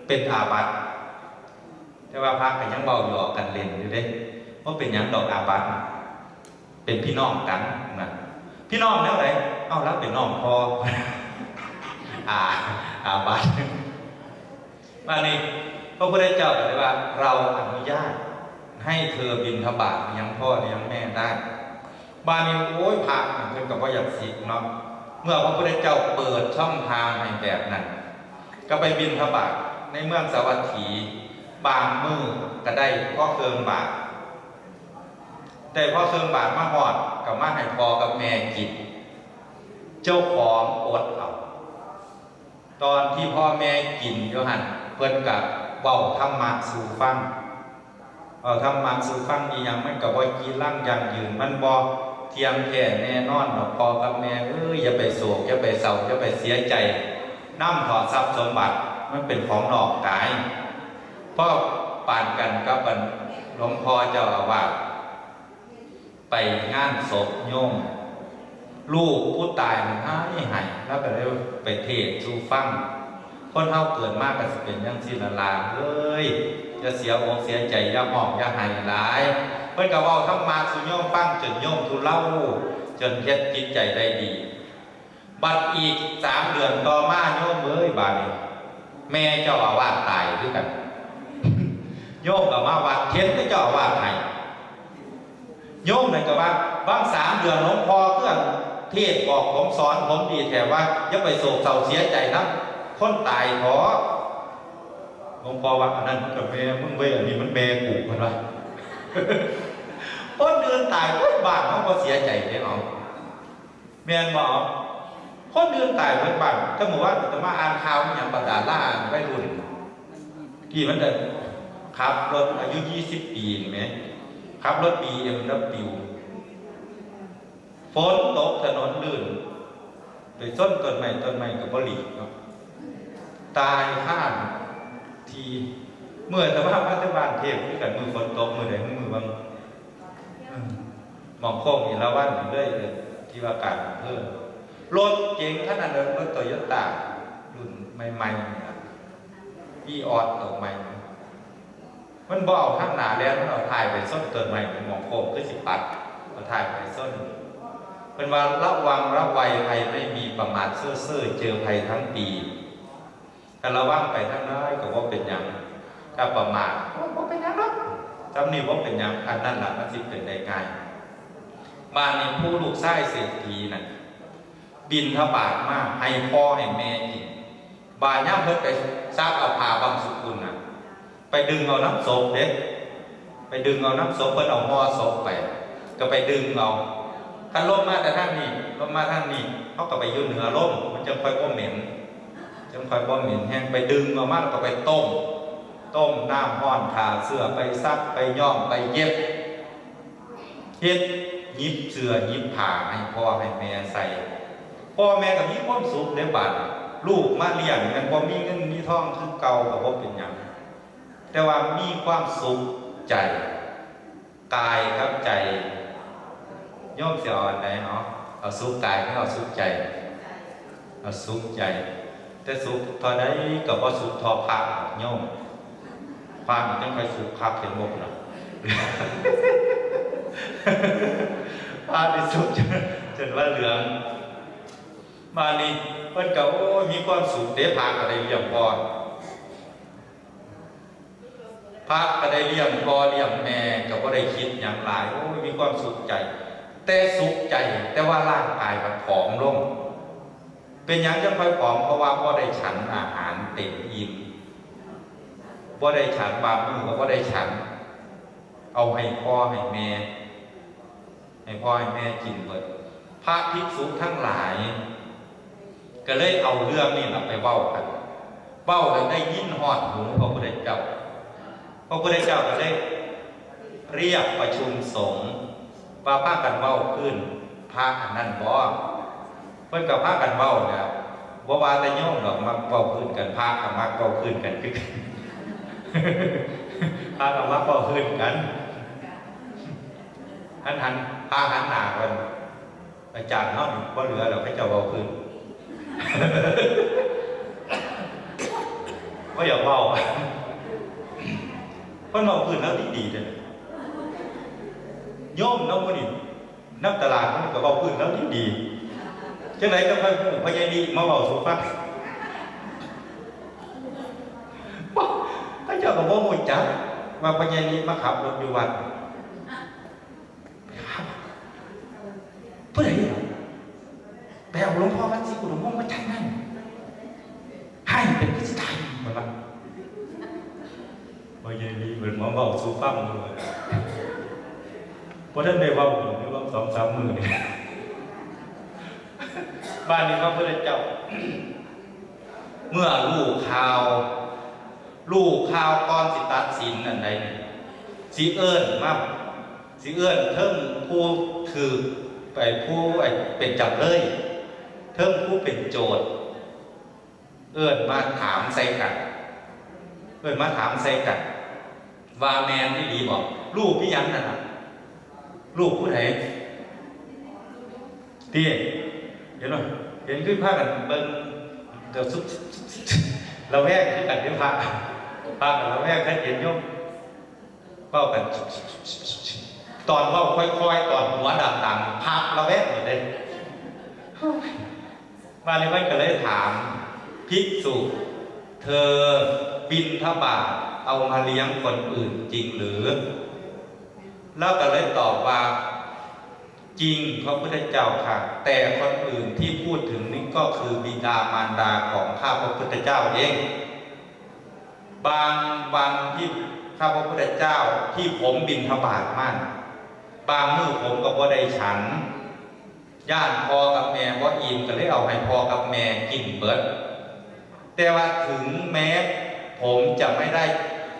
เป็นอาบัติ แต่ว่าพระก็ยังเว้าหยอกกันเล่นอยู่เด้ บ่เป็นหยังดอก อาบัติ เป็นพี่น้องกันนะ พี่น้องแนวใด เอ้า ลาวเป็นน้องพ่อ อา อาบัติ บาดนี้พระพุทธเจ้าก็เลยว่า เราอนุญาตให้เธอบิณฑบาตเลี้ยงพ่อเลี้ยงแม่ได้ บาดนี้ โอ้ย พระเพิ่นก็บ่อยากสิกเนาะ เมื่อพระพุทธเจ้าเปิดช่องทางให้แบบนั้น ก็ไปบิณฑบาตในเมืองสาวัตถี บางมื้อก็ได้พอเครื่องบาตร ได้พอเครื่องบาตรมาฮอด ก็มาให้พ่อกับแม่กิน เจ้าของอดเอา ตอนที่พ่อแม่กินอยู่หั่น เพิ่นก็เว้าธรรมะสู่ฟัง เว้าธรรมะสู่ฟัง อีหยังมันก็บ่จีรังยั่งยืน มันบ่เที่ยงแท้แน่นอนดอก พ่อกับแม่เอ้ย อย่าไปโศก อย่าไปเศร้า อย่าไปเสียใจนำเถาะ ทรัพย์สมบัติมันเป็นของนอกกาย พอปานกันกับอันหลวงพ่อเจ้าอาวาส ไปงานศพโยม ลูกผู้ตายมันหายหาย แล้วก็เลยไปเทศน์สู่ฟัง คนเฮาเกิดมาก็สิเป็นจั่งซี้ล่ะล่ะเอ้ย อย่าเสียอกเสียใจ อย่าฮ้องอย่าไห้หลาย เพิ่นก็เว้าธรรมะสู่โยมฟังจนโยมทุเลา จนเฮ็ดจิตใจได้ดี บัดอีกสามเดือนต่อมา โยมเอ้ย บาดนี้แม่เจ้าอาวาสตายคือกัน โยมก็มาวัด เห็นแต่เจ้าอาวาสไห้ โยมนั่นก็ว่า บางสามเดือนหลวงพ่อเคลื่อนเทศน์บอกผม สอนผมดีแท้ว่า อย่าไปโศกเศร้าเสียใจนำคนตายเถาะ หลวงพ่อว่า อันนั้นมันก็แม่มึงเว้ย อันนี้มันแม่กู เพิ่นว่า คนอื่นตาย โอ๊ย บ้านเฮาบ่เสียใจเด้ เอา แม่นบ่ เอา คนอื่นตายเบิดบ้าน แต่เมื่อวานอาตมาอ่านข่าวอิหยัง บรรดาดาราวัยรุ่น ที่มันได้ขับรถอายุยี่สิบปีนี่แหม ขับรถ บีเอ็มดับเบิลยู ฝนตกถนนลื่น ไปชนต้นไม้ ต้นไม้ก็บ่หลีกเนาะ ตายคาที่ เมื่ออาตมามาแต่บ้านเทพฯ คือกัน มื้อฝนตก มื้อใด มื้อวัง อืม หม่องโค้งเอราวัณนี่เลย เอิ้นที่ว่าการอำเภอ รถเก๋งคันนั้น รถโตโยต้ารุ่นใหม่ๆนี่ล่ะ วีออสตัวใหม่ มันบ่เอาทางหน้าแล่น มันเอาท้ายไปชนต้นไม้ หม่องโค้งคือสิปัด เอาท้ายไปชน เพิ่นว่า ระวังระวัยภัยไม่มี ประมาทเซ่อเซ่อเจอภัยทั้งปี ถ้าระวังไปทางใดก็บ่เป็นหยัง ถ้าประมาท โอ้ย บ่เป็นหยังดอก จำนี่บ่เป็นหยัง อันนั้นล่ะมันสิเป็นได้ง่าย บาดนี้ผู้ลูกชายเศรษฐีน่ะ บิณฑบาตมาให้พ่อให้แม่กิน บาดยามเพิ่นไปซักเอาผ้าบังสุกุลน่ะ ไปดึงเอานำศพเด้ ไปดึงเอานำศพ เพิ่นเอาห่อศพไป ก็ไปดึงเอา คันลมมาแต่ทางนี้ ลมมาทางนี้ เฮาก็ไปอยู่เหนือลม มันจั่งค่อยบ่เหม็น จั่งค่อยบ่เหม็นแฮง ไปดึงเอามาแล้วก็ไปต้ม ต้มน้ำร้อน ฆ่าเชื้อ ไปซัก ไปย้อม ไปเย็บ เฮ็ด หยิบเสื้อ หยิบผ้าให้พ่อให้แม่ใส่ พ่อแม่ก็มีความสุขเด้บาดนี้ ลูกมาเลี้ยง แม่นบ่มีเงินมีทองคือเก่าก็บ่เป็นหยัง แต่ว่ามีความสุขใจ กายกับใจ โยมสิเอาอันใดเนาะ เอาสุขกายหรือเอาสุขใจ เอาสุขใจ แต่สุขเท่าใดก็บ่สุขเท่าพระดอกโยม พระนี่จั่งค่อยสุขคัก เห็นบ่ล่ะ พระนี่สุขจน จนว่าเหลือง บาดนี้เพิ่นก็ โอ้ย มีความสุขเด้ พระก็ได้เลี้ยงพ่อ พระก็ได้เลี้ยงพ่อเลี้ยงแม่ ก็บ่ได้คิดหยังหลาย โอ้ย มีความสุขใจ แต่สุขใจ แต่ว่าร่างกายมันผอมลง เป็นหยังจั่งค่อยผอม เพราะว่าบ่ได้ฉันอาหารเต็มอิ่ม บ่ได้ฉัน บางมื้อก็บ่ได้ฉัน เอาให้พ่อให้แม่ ให้พ่อให้แม่กินเบิด พระภิกษุทั้งหลาย ก็เลยเอาเรื่องนี้ล่ะไปเว้ากัน เว้าแล้วได้ยินฮอดหูพระพุทธเจ้า พระพุทธเจ้าก็เลยเรียกประชุมสงฆ์ ว่าพากันเว้าพื้นพระอันนั้นบ่ เพิ่นก็พากันเว้าแหละ บ่ว่าแต่โยมดอก มักเว้าพื้นกัน พระก็มักเว้าพื้นกันคือกัน พระก็มักเว้าพื้นกัน หันหัน พาหันหน้ากัน อาจารย์เฮานี่บ่เหลือแล้ว เขาเจ้าเว้าพื้น บ่อยากเว้า เพิ่นเว้าพื้นแล้วดีๆ เด้อ โยมเนาะมื้อนี้ นำตลาดมันก็เว้าพื้นแล้วดีๆ จังได๋ก็ค่อยฮู้ พ่อใหญ่นี่มาเว้าสู่ฟัง เขาเจ้าก็บ่ฮู้จักว่าพ่อใหญ่นี่มาขับรถอยู่วัด ผู้ใดเหรอ ไปเอาหลวงพ่อวัดศรีอุดมวงศ์มาจากนั่น ให้เป็นพิธีไทยหมดละ พ่อใหญ่นี่เพิ่นมาเว้าสู่ฟังเลย บ่ทันได้เว้าหยัง เว้าสองสามมื้อนี่ บาดนี้พระพุทธเจ้า เมื่อรู้ข่าว รู้ข่าวก่อนสิตัดสินอันใดนี่ สิเอิ้นมา สิเอิ้นเทิงผู้ถูก ไปผู้ ไอ้ เป็นจำเลย เทิงผู้เป็นโจทก์ เอิ้นมาถามใส่กัน เอิ้นมาถามใส่กัน ว่าแม่นอีหลีบ่ รูปอีหยังนั่นน่ะ รูปผู้ใด ติ เห็นบ่ เห็นคือพากันเบิ่ง เดี๋ยวซุบ ระแวงคือกันเด้อพระ พากันระแวง คันเห็นโยมเว้ากัน ตอนเว้าค่อยๆ ตอนหัวดังๆ พระระแวงหมดเลย บาดนี้เพิ่นก็เลยถาม ภิกษุ เธอบิณฑบาตเอามาเลี้ยงคนอื่นจริงหรือ แล้วก็เลยตอบว่า จริงพระพุทธเจ้าค่ะ แต่คนอื่นที่พูดถึงนี่ก็คือบิดามารดาของข้าพระพุทธเจ้าเอง บางวันที่ข้าพระพุทธเจ้าที่ผมบิณฑบาตมา บางมื้อผมก็บ่ได้ฉัน ย้านพ่อกับแม่บ่อิ่มก็เลยเอาให้พ่อกับแม่กินเบิด แต่ว่าถึงแม้ผมจะไม่ได้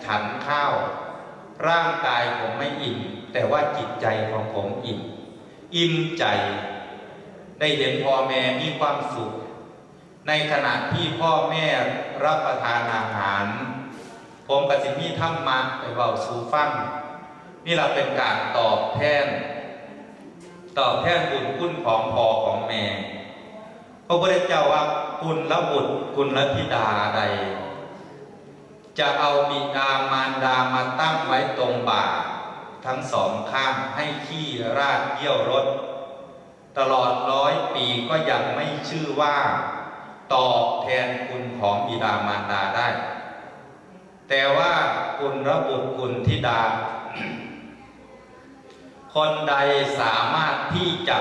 ฉันข้าว ร่างกายผมไม่อิ่ม แต่ว่าจิตใจของผมอิ่ม อิ่มใจ ได้เห็นพ่อแม่มีความสุข ในขณะที่พ่อแม่รับประทานอาหาร ผมก็สิมีธรรมะไปเว้าสู่ฟัง นี่ล่ะเป็นการตอบแทน ตอบแทนบุญคุณของพ่อของแม่ พระพุทธเจ้าว่า กุลบุตรกุลธิดาใด จะเอาบิดามารดามาตั้งไว้ตรงบ่าทั้งสองข้าง ให้ขี้ราดเยี่ยวรด ตลอดร้อยปีก็ยังไม่ชื่อว่าตอบแทนคุณของบิดามารดาได้ แต่ว่ากุลบุตรกุลธิดา คนใดสามารถที่จะ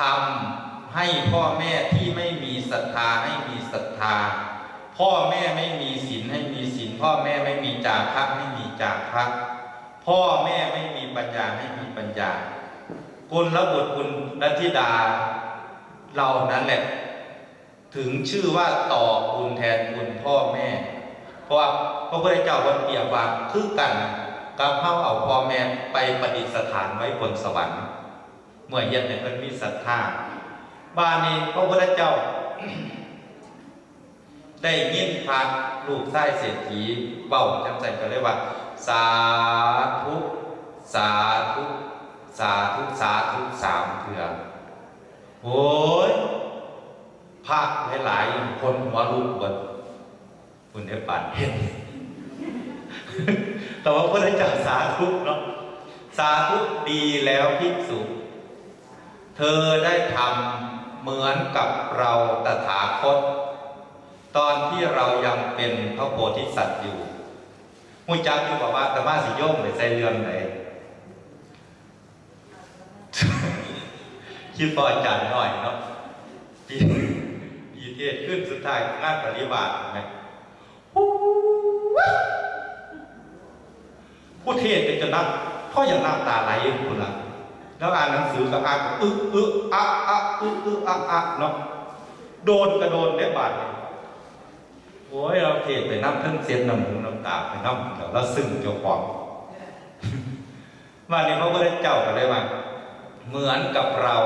ทำให้พ่อแม่ที่ไม่มีศรัทธาให้มีศรัทธา พ่อแม่ไม่มีศีลให้มีศีล พ่อแม่ไม่มีจาคะให้มีจาคะ พ่อแม่ไม่มีปัญญาให้มีปัญญา กุลบุตรกุลธิดาเหล่านั้นแหละ ถึงชื่อว่าต่อบุญแทนคุณพ่อแม่ เพราะว่าพระพุทธเจ้าเพิ่นเปรียบว่าคือกันกับเฮาเอาพ่อแม่ไปประดิษฐานไว้บนสวรรค์ เมื่อเฮ็ดให้เพิ่นมีศรัทธา บาดนี้พระพุทธเจ้า ได้ยินพระลูกชายเศรษฐีเว้าจังซั่นก็เลยว่า สาธุ สาธุ สาธุ สาธุ สามเทื่อ โอ้ย พระหลายๆ คนหัวลุกเบิด คุณได้ปานเห็น แต่ว่าพระเจ้าสาธุเนาะ สาธุ ดีแล้วภิกษุ เธอได้ทำเหมือนกับเราตถาคต ตอนที่เรายังเป็นพระโพธิสัตว์อยู่ ฮู้จักอยู่บ่ว่าอาตมาสิโยงไปใส่เรื่องใด คิดพออาจารย์น้อยเนาะ ปี ปีเทศน์ขึ้นสุดท้ายงานปริวาสนะ ผู้เทศน์เป็นจนน้ำ เพราะอย่างน้ำตาไหลอยู่พุ่นล่ะ แล้วอ่านหนังสือก็อ่านอึกอึกอักอักอึกอึกอักอักเนาะ โดนก็โดนได้บาดเนี่ย โอ้ย เราเทศน์ไปน้ำเทิงเส้นน้ำหูน้ำตาไปน้ำ แล้วเราซึ้งเจ้าของ ว่านี่พระพุทธเจ้าก็เลยว่า เหมือนกับเรา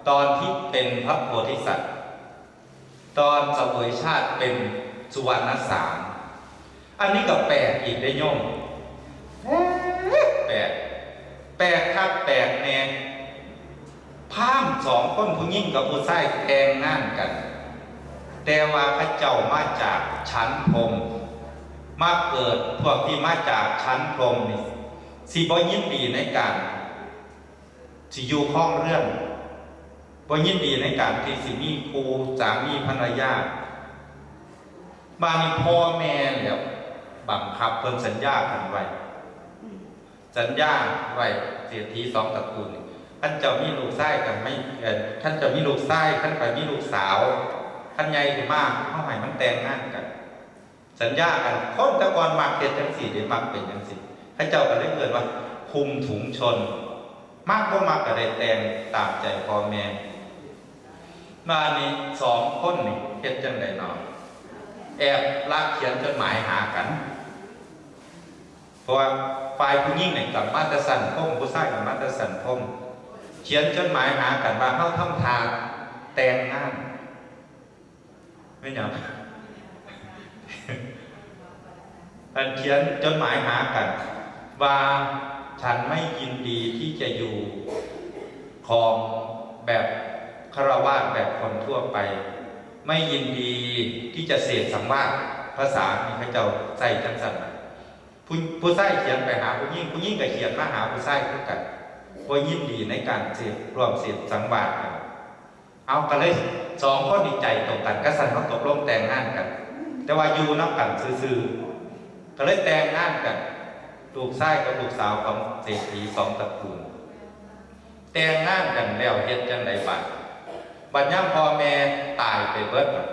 ตอนที่เป็นพระโพธิสัตว์ ตอนเสวยชาติเป็นสุวรรณสาม อันนี้ก็แปลกอีกได้โยม แปลก แปลกคักแปลกแน่ พราหมณ์สองคนผู้หญิงกับผู้ชายแต่งงานกัน แต่ว่าเขาเจ้ามาจากชั้นพรหม มาเกิดพวกที่มาจากชั้นพรหมนี่ สิบ่ยินดีในการ สิอยู่ครองเรือน บ่ยินดีในการที่สิมีคู่สามีภรรยา บาดนี้พ่อแม่แล้วบังคับเพิ่นสัญญากันไว้ สัญญาไว้เศรษฐีสองตระกูลนี่ คันเจ้ามีลูกชายกันไม่ เอ่อ คันเจ้ามีลูกชาย คันข้อยมีลูกสาว คันใหญ่ขึ้นมาเฮาให้มันแต่งงานกัน สัญญากัน คนแต่ก่อนมักเฮ็ดจั่งซี้เด้ มักเป็นจั่งซี้ เขาเจ้าก็เลยเอิ้นว่าคลุมถุงชน มักบ่มักก็ได้แต่งตามใจพ่อแม่ บาดนี้สองคนนี่เฮ็ดจั่งใด๋เนาะ แอบลักเขียนจดหมายหากัน เพราะว่าฝ่ายผู้หญิงนี่ก็มาแต่ชั้นพรหม ผู้ชายก็มาแต่ชั้นพรหม เขียนจดหมายหากันว่าเฮาทำท่าแต่งงาน แม่นหยัง อันเขียนจดหมายหากัน ว่าฉันไม่ยินดีที่จะอยู่ครองแบบฆราวาสแบบคนทั่วไป ไม่ยินดีที่จะเสพสังวาส ภาษานี่เขาเจ้าใช้จั่งซั่นน่ะ ผู้ ผู้ชายเขียนไปหาผู้หญิง ผู้หญิงก็เขียนมาหาผู้ชายคือกัน บ่ยินดีในการเสพ ร่วมเสพสังวาสกัน เอาก็เลยสองคนนี่ใจตรงกัน ก็ซั่นเฮาตกลงแต่งงานกัน แต่ว่าอยู่นำกันซื่อๆ ก็เลยแต่งงานกัน ลูกชายกับลูกสาวของเศรษฐีสองตระกูล แต่งงานกันแล้วเฮ็ดจั่งใด๋บัด บัดยามพ่อแม่ตายไปเบิดบัด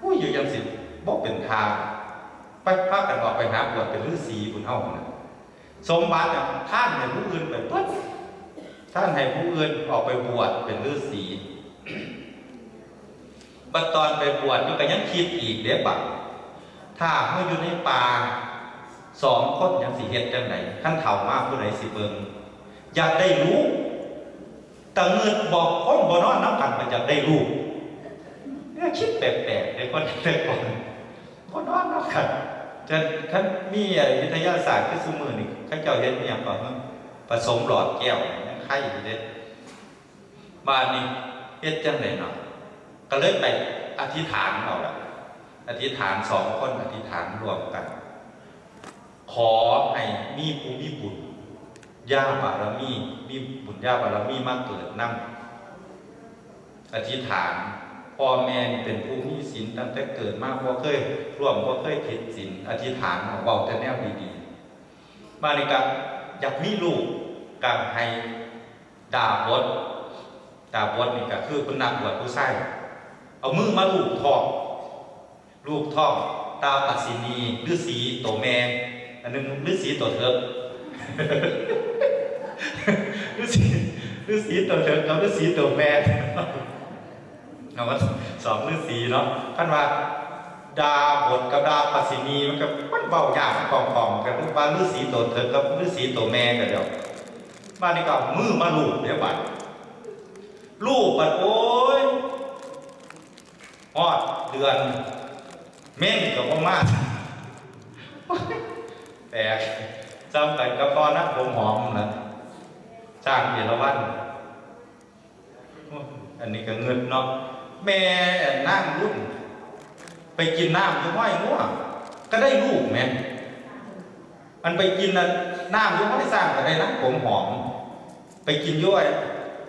อุ้ย อยู่จั่งซี้บ่เป็นท่า ไป พากันออกไปหาบวชเป็นฤาษีพุ้นเฮานะ สมบัติน่ะทานให้ผู้อื่นไปเบิด ทานให้ผู้อื่นออกไปบวชเป็นฤาษี บัดตอนไปบวชอยู่ก็ยังคิดอีกเด้บัด ถ้าเฮาอยู่ในป่าสองคนจั่งสิเฮ็ดจั่งใด๋ คันเฒ่ามาผู้ใด๋สิเบิ่ง อยากได้ลูก แต่เงินบอกคนบ่นอนนำกันมันอยากได้ลูก เนี่ยคิดแปลกๆ เด้คนแต่ก่อน บ่นอนนำกัน จนคันมีไอ้วิทยาศาสตร์คือซุมื้อนี่ เขาเจ้าเฮ็ดอิหยังก่อน ผสมหลอดแก้ว ยังไคอยู่เด้ บาดนี้เฮ็ดจั่งใด๋เนาะ ก็เลยไปอธิษฐานเอาล่ะ อธิษฐานสองคนอธิษฐานร่วมกัน ขอให้มีผู้มีบุญญาบารมี มีบุญญาบารมีมาเกิดนำ อธิษฐาน พ่อแม่นี่เป็นผู้มีศีลตั้งแต่เกิดมา บ่เคยล่วง บ่เคยผิดศีล อธิษฐานเอา เว้าแต่แนวดีๆ บาดนี้ก็อยากมีลูก ก็ให้ดาบส ดาบสนี่ก็คือเพิ่นนักบวชผู้ชาย เอามือมาลูบท้อง ลูบท้อง ดาบสินี ฤาษีโตแม่ อันหนึ่งฤาษีโตเถิก ฤาษี ฤาษีโตเถิกกับฤาษีโตแม่ เอาว่าสองฤาษีเนาะ คันว่าดาบสกับดาบสินี มันก็ มันเว้ายาก มันคล้องๆ กัน ว่าฤาษีโตเถิกกับฤาษีโตแม่ก็เดียว บาดนี้ก็เอามือมาลูบเด้บัด ลูบบัด โอ๊ย ฮอดเดือน เมนก็บ่มา แปลก ส่ำกันกับพ่อนักผมหอมนั่นล่ะ ช้างเอราวัณ อันนี้ก็งึดเนาะ แม่นางรุ่น ไปกินน้ำอยู่ห้อยงัว ก็ได้ลูกแหม อันไปกินน่ะ น้ำอยู่ห้อยช้างก็ได้นางผมหอม ไปกินอยู่ไอ้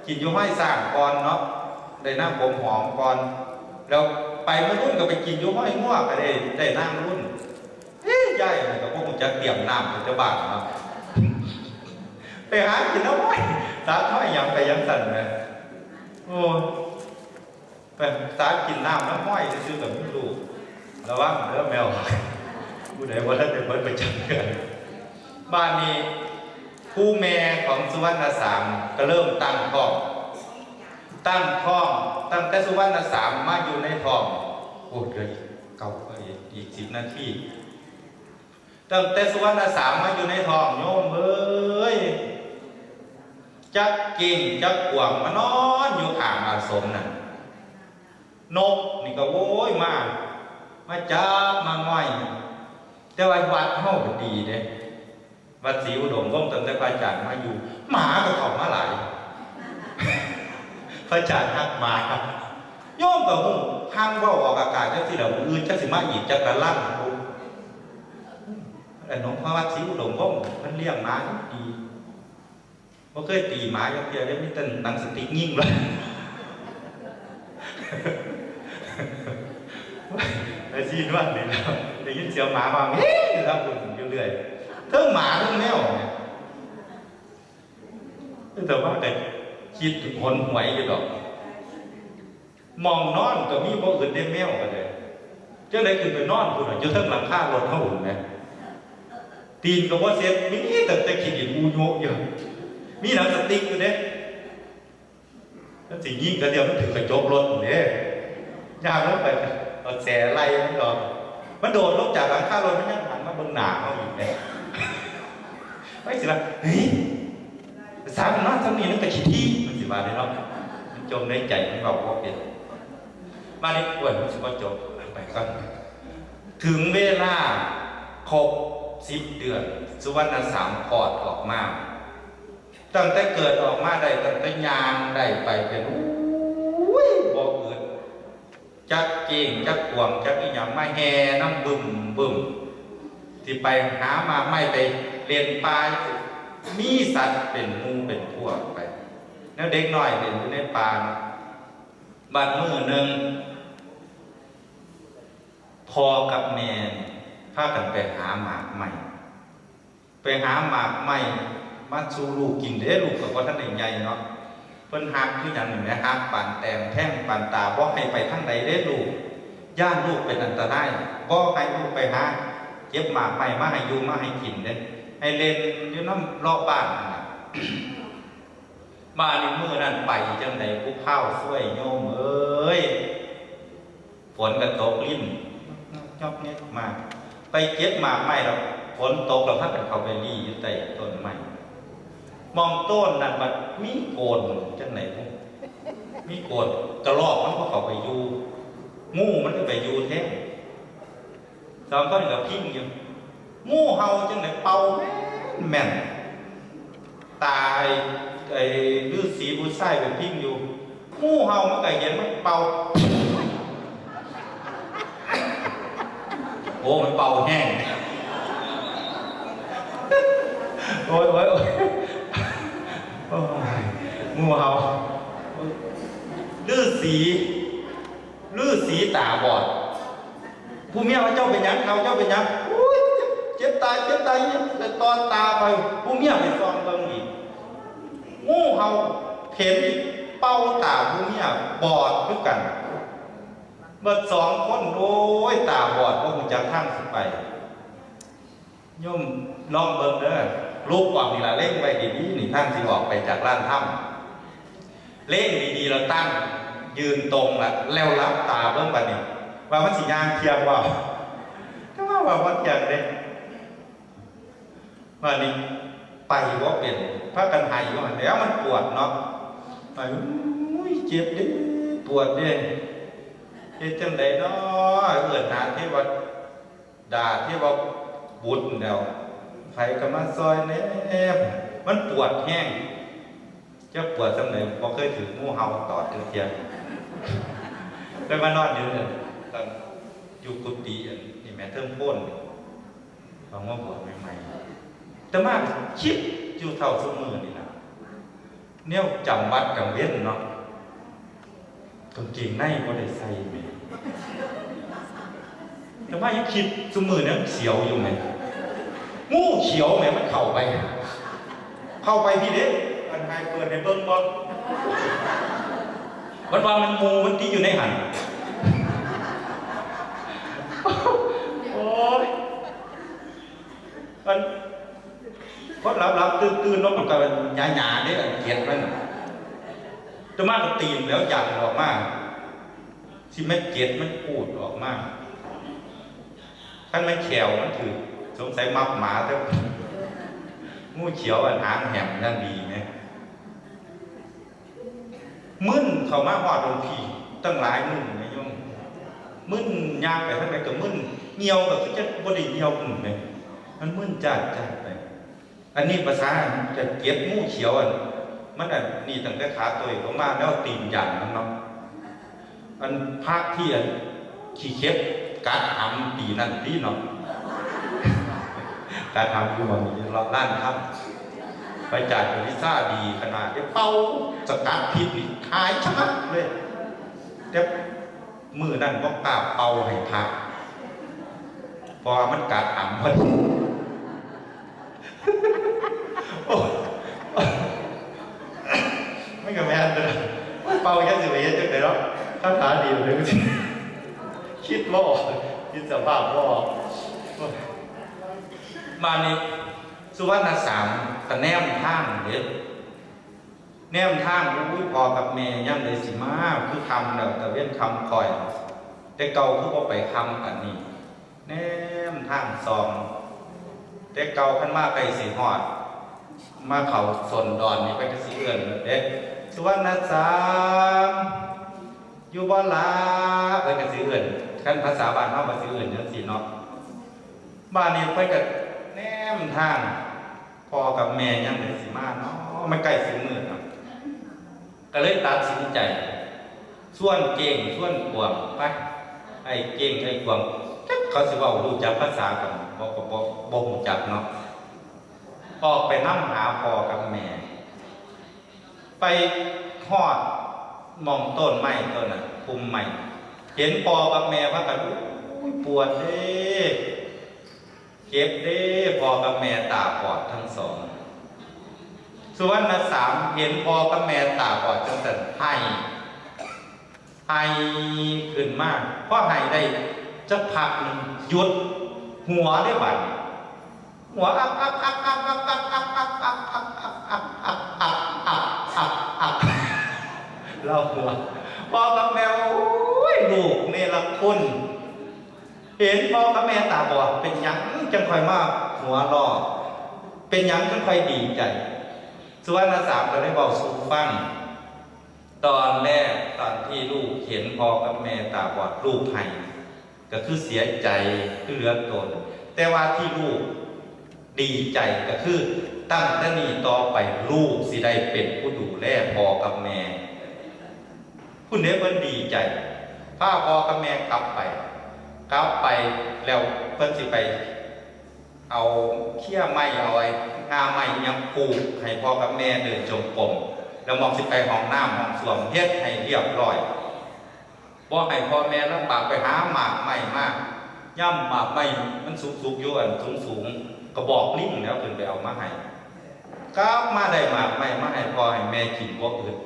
กินอยู่ห้อยช้างก่อนเนาะ ได้นางผมหอมก่อน แล้วไปมื้อรุ่นก็ไปกินอยู่ห้อยงัวก็ได้ ได้นางรุ่น เอ๊ะ ยายนี่ก็บ่รู้จักเตรียมน้ำให้เจ้าบ้านเนาะ ไปหากินเอาไว้ สาดห้อยหยังไปจั่งซั่นแหม โอ้ ไปสาดกินน้ำนำห้อยซื่อๆ ก็มีลูก ระวังเด้อแมว ผู้ใดบ่ทันได้เบิดประจำเดือน บาดนี้ ผู้แม่ของสุวรรณสามก็เริ่มตั้งท้อง ตั้งท้อง ตั้งแต่สุวรรณสามมาอยู่ในท้อง โอ้ เหลืออีกเก้า อีกสิบนาที ตั้งแต่สุวรรณสามมาอยู่ในท้อง โยมเอ้ย จักเก้งจักกวางมานอนอยู่ข้างอาสมนั่น นกนี่ก็โว้ยมา มาจับมาง่อย แต่ว่าวัดเฮาก็ดีเด้ วัดศรีอุดมวงศ์ตั้งแต่พระอาจารย์มาอยู่ หมาก็เข้ามาหลาย พระอาจารย์ฮักหมา โยมก็ฮู้ ฮั่งเว้าออกอากาศจังซี่ล่ะ มื้ออื่นจักสิมาอีกจักกะลัง ไอ้หลวงพ่อวัดศรีอุดมวงศ์เพิ่นเลี้ยงหมาดี บ่เคยตีหมาจักเทื่อเด้ มีแต่หนังสติ๊กยิงเลย ไอ้ซีนวดนี่นะ ได้ยินเสียงหมาฮ้อง เฮ้ย อยู่ทางพุ้นอยู่เรื่อย เทิงหมาเทิงแมวเนี่ย แต่ว่าก็คิดหนหวยอยู่ดอก หม่องนอนก็มีบ่อึดเด้ แมวก็ได้ จั่งใด๋ขึ้นไปนอนพุ้นน่ะ อยู่เทิงหลังคารถเฮาพุ้นแหม ตีนก็บ่เช็ด มีแต่แต่ขี้ดินอูโยะอยู่ มีหนังสติ๊กอยู่เด้ มันสิยิงก็เดี๋ยวมันถือกระจกรถพุ้นเด้ ย่างลงไป เอาแส้ไล่มันออก มันโดดลงจากหลังคารถ มันยังหันมาเบิ่งหน้าเฮาอยู่แหม มันสิว่า เฮ้ย สามนอนซ้ำนี่มันก็ขี้ถี่ มันสิว่าเด้เนาะ มันจมในใจ มันเว้าบ่เป็น มานี่ อ้วน มันสิบ่จบ ไปก่อน ถึงเวลาครบสิบเดือน สุวรรณสามคลอดออกมา ตั้งแต่เกิดออกมาได้ ตั้งแต่ย่างได้ไปเป็น อุ้ย บ่อึด จักเก้ง จักกวาง จักอีหยังมาแห่นำบึ้มบึ้ม สิไปหาหมากไม้ไปเล่นป่า มีสัตว์เป็นหมู่เป็นพวกไป แนวเด็กน้อยเล่นอยู่ในป่าเนาะ บัดมื้อหนึ่ง พ่อกับแม่พากันไปหาหมากไม้ ไปหาหมากไม้มาสู่ลูกกินเด้ ลูกก็บ่ทันได้ใหญ่เนาะ เพิ่นฮักคือหยังนี่แหม ฮักปานแต้มแทงปานตา บ่ให้ไปทางใดเด้ลูก ย้านลูกเป็นอันตราย บ่ให้ลูกไปหาเก็บหมากไม้มาให้อยู่มาให้กินเด้ ให้เล่นอยู่นำเลาะบ้านนั่นน่ะ มาในมื้อนั้นไปจั่งใด๋ ผู้พร้าวซวยโยมเอ้ย ฝนก็ตกริน ยอกแยกมา ไปเก็บหมากไม้แล้ว ฝนตกแล้วพากันเข้าไปลี้อยู่ใต้ต้นไม้ หม่องโต้นนั่นบัดมีโกนจั่งใด๋พุ้น มีโกน กระรอกมันก็เข้าไปอยู่ งูมันก็ไปอยู่แทน สองคนก็พิงอยู่ งูเห่าจั่งใด๋เป่าแม่นแม่น ตาไอ้ ไอ้ฤๅษีผู้ชายไปพิงอยู่ งูเห่ามันก็เห็นมันเป่า โอ้ มันเป่าแฮง โอ๊ย โอ๊ย โอ๊ย โอ๊ย งูเห่า ฤๅษี ฤๅษีตาบอด ผู้เมียว่า เจ้าเป็นหยัง เฒ่า เจ้าเป็นหยัง โอ๊ย เจ็บ เจ็บตา เจ็บตา แต่ตอนตาไป ผู้เมียไปส่องเบิ่งอีก งูเห่าเห็นเป่าตาผู้เมียบอดคือกัน เบิดสองคน โอ๊ย ตาบอด บ่ฮู้จักทางสิไป โยมลองเบิ่งเด้อ ลุกออกนี่ล่ะ เล็งไว้ดีๆ นี่ ทางสิออกไปจากลานธรรม เล็งดีๆ แล้วตั้ง ยืนตรงละ แล้วหลับตาเบิ่งบัดนี้ ว่ามันสิย่างเที่ยงบ่ แต่ว่า ว่าบ่เที่ยงเด้ บัดนี้ไปบ่เป็น พากันไห้อยู่หั่นแหล้ว มันปวดเนาะ ไป อุ้ย เจ็บเด้ ปวดเด้ เฮ็ดจั่งใด๋น้อ เอิ้นหาเทวดา เทวบุตรแล้ว ไผก็มาซ่อยแหน่ มันปวดแฮง จักปวดจั่งใด๋ บ่เคยถืกงูเห่าตอดจักเทื่อ เลยมานอนอยู่เนี่ย ตอนอยู่กุฏิอันนี่แหม เทิงโพน ตอนมาบวชใหม่ๆ แต่มาคิดอยู่เท่าซุมื้อนี่ล่ะ แนวจำวัดกลางเว็นเนาะ กางเกงในบ่ได้ใส่แหม แต่ว่ายังคิดซุมื้อนี้เสียวอยู่แหม งูเขียวแหม มันเข้าไป เข้าไปพี้เด้ อันให้เปิดให้เบิ่งบ่ มันว่ามันหมู่มันติอยู่ในหั่น โอ๊ย มัน คนหลับๆ ตื่นๆ เนาะ มันก็หยาๆ เด้ อันเกล็ดมันน่ะ แต่มาก็ตีนแล้วยันออกมา สิแม่นเกล็ดมันปูดออกมา คันแม่นแข้วมันถืก สงสัยมักหมาเด้อ งูเขียวอันหางแหมนั่นดีแหม มึนเข้ามาฮอดหลวงพี่ ตั้งหลายมื้อแหมโยม มึน ย่างไปทางใดก็มึน เหี่ยวก็คือจั่งบ่ได้เหี่ยวพุ้นแหม มันมึนจ้าดๆ ไป อันนี้ภาษาจะเก็บงูเขียวอันมันอันนี้ตั้งแต่ขาตัวลงมาแล้วตีนยันมันเนาะ อันพระที่อันขี้เข็บกัดหำปีนั่นตีเนาะ กัดหำอยู่หม่องนี้เลาะร้านทำ ไปจ่ายเป็นวิซ่าดีขนาดได้เป่าสกัดพิษนี่หายชะงักเลย แต่มื้อนั้นบ่กล้าเป่าให้พระ เพราะว่ามันกัดหำพอดี โอ้ย มันก็แม่นเด้อ เป่าจักสิไปเฮ็ดจังได๋เนาะ คาถาดีเลย คิดบ่ออก คิดสภาพบ่ออก โอ้ย บาดนี้ สุวรรณสามก็แนมทางเด้ แนมทาง อุ้ย พ่อกับแม่ยามใดสิมา คือค่ำแล้ว ตะเว็นค่ำค่อย แต่เก่าคือบ่ไปค่ำปานนี้ แนมทางส่อง แต่เก่าคันมาใกล้สิฮอด มาเข้าส้นดอนนี่เพิ่นก็สิเอิ้นเด้ สุวรรณสาม อยู่บ่ล่ะ เพิ่นก็สิเอิ้น คันภาษาบ้านเฮาก็สิเอิ้นจั่งซี้เนาะ บาดนี้เพิ่นก็แนมทาง พ่อกับแม่ยามใดสิมาเนาะ มันใกล้สิมืดเนาะ ก็เลยตัดสินใจ ชวนเก้งชวนกวางไป ไอ้เก้งไอ้กวาง จักเขาสิเว้ารู้จักภาษากันบ่ ก็บ่ บ่รู้จักเนาะ ออกไปนำหาพ่อกับแม่ ไปฮอดหม่องต้นไม้ต้นนั้น พุ่มไม้ เห็นพ่อกับแม่พากัน อุ้ย ปวดเด้ เจ็บเด้ พ่อกับแม่ตาบอดทั้งสอง สุวรรณสามเห็นพ่อกับแม่ตาบอดจั่งซั้น ไห้ ไห้ขึ้นมา พอไห้ได้จักพักหนึ่ง หยุด หัวเด้บัดนี้ หัวอักอักอักอักอักอักอักอักอักอักอักอักอักอักอักอักอักอัก ลาวหัว พ่อกับแม่ โอ้ย ลูกเนรคุณ เห็นพ่อกับแม่ตาบอด เป็นหยังจั่งค่อยมาหัวเราะ เป็นหยังจั่งค่อยดีใจ สุวรรณสามก็เลยเว้าสู่ฟัง ตอนแรกตอนที่ลูกเห็นพ่อกับแม่ตาบอด ลูกไห้ ก็คือเสียใจคือเหลือตน แต่ว่าที่ลูกดีใจก็คือ ตั้งแต่นี้ต่อไปลูกสิได้เป็นผู้ดูแลพ่อกับแม่ พุ้นเด้ เพิ่นดีใจ พาพ่อกับแม่กลับไป กลับไปแล้วเพิ่นสิไปเอาเขี้ยไม้ เอาไอ้ง่าไม้อิหยังผูกให้พ่อกับแม่เดินจงกรม แล้วหม่องสิไปห้องน้ำห้องส้วมเฮ็ดให้เรียบร้อย บ่ให้พ่อแม่ลำบาก ไปหาหมากไม้มา ย่ำหมากไม้มันสุกๆอยู่อันสูงๆ กระบอกลิงแล้วขึ้นไปเอามาให้ กลับมาได้หมากไม้มาให้พ่อให้แม่กินบ่อึด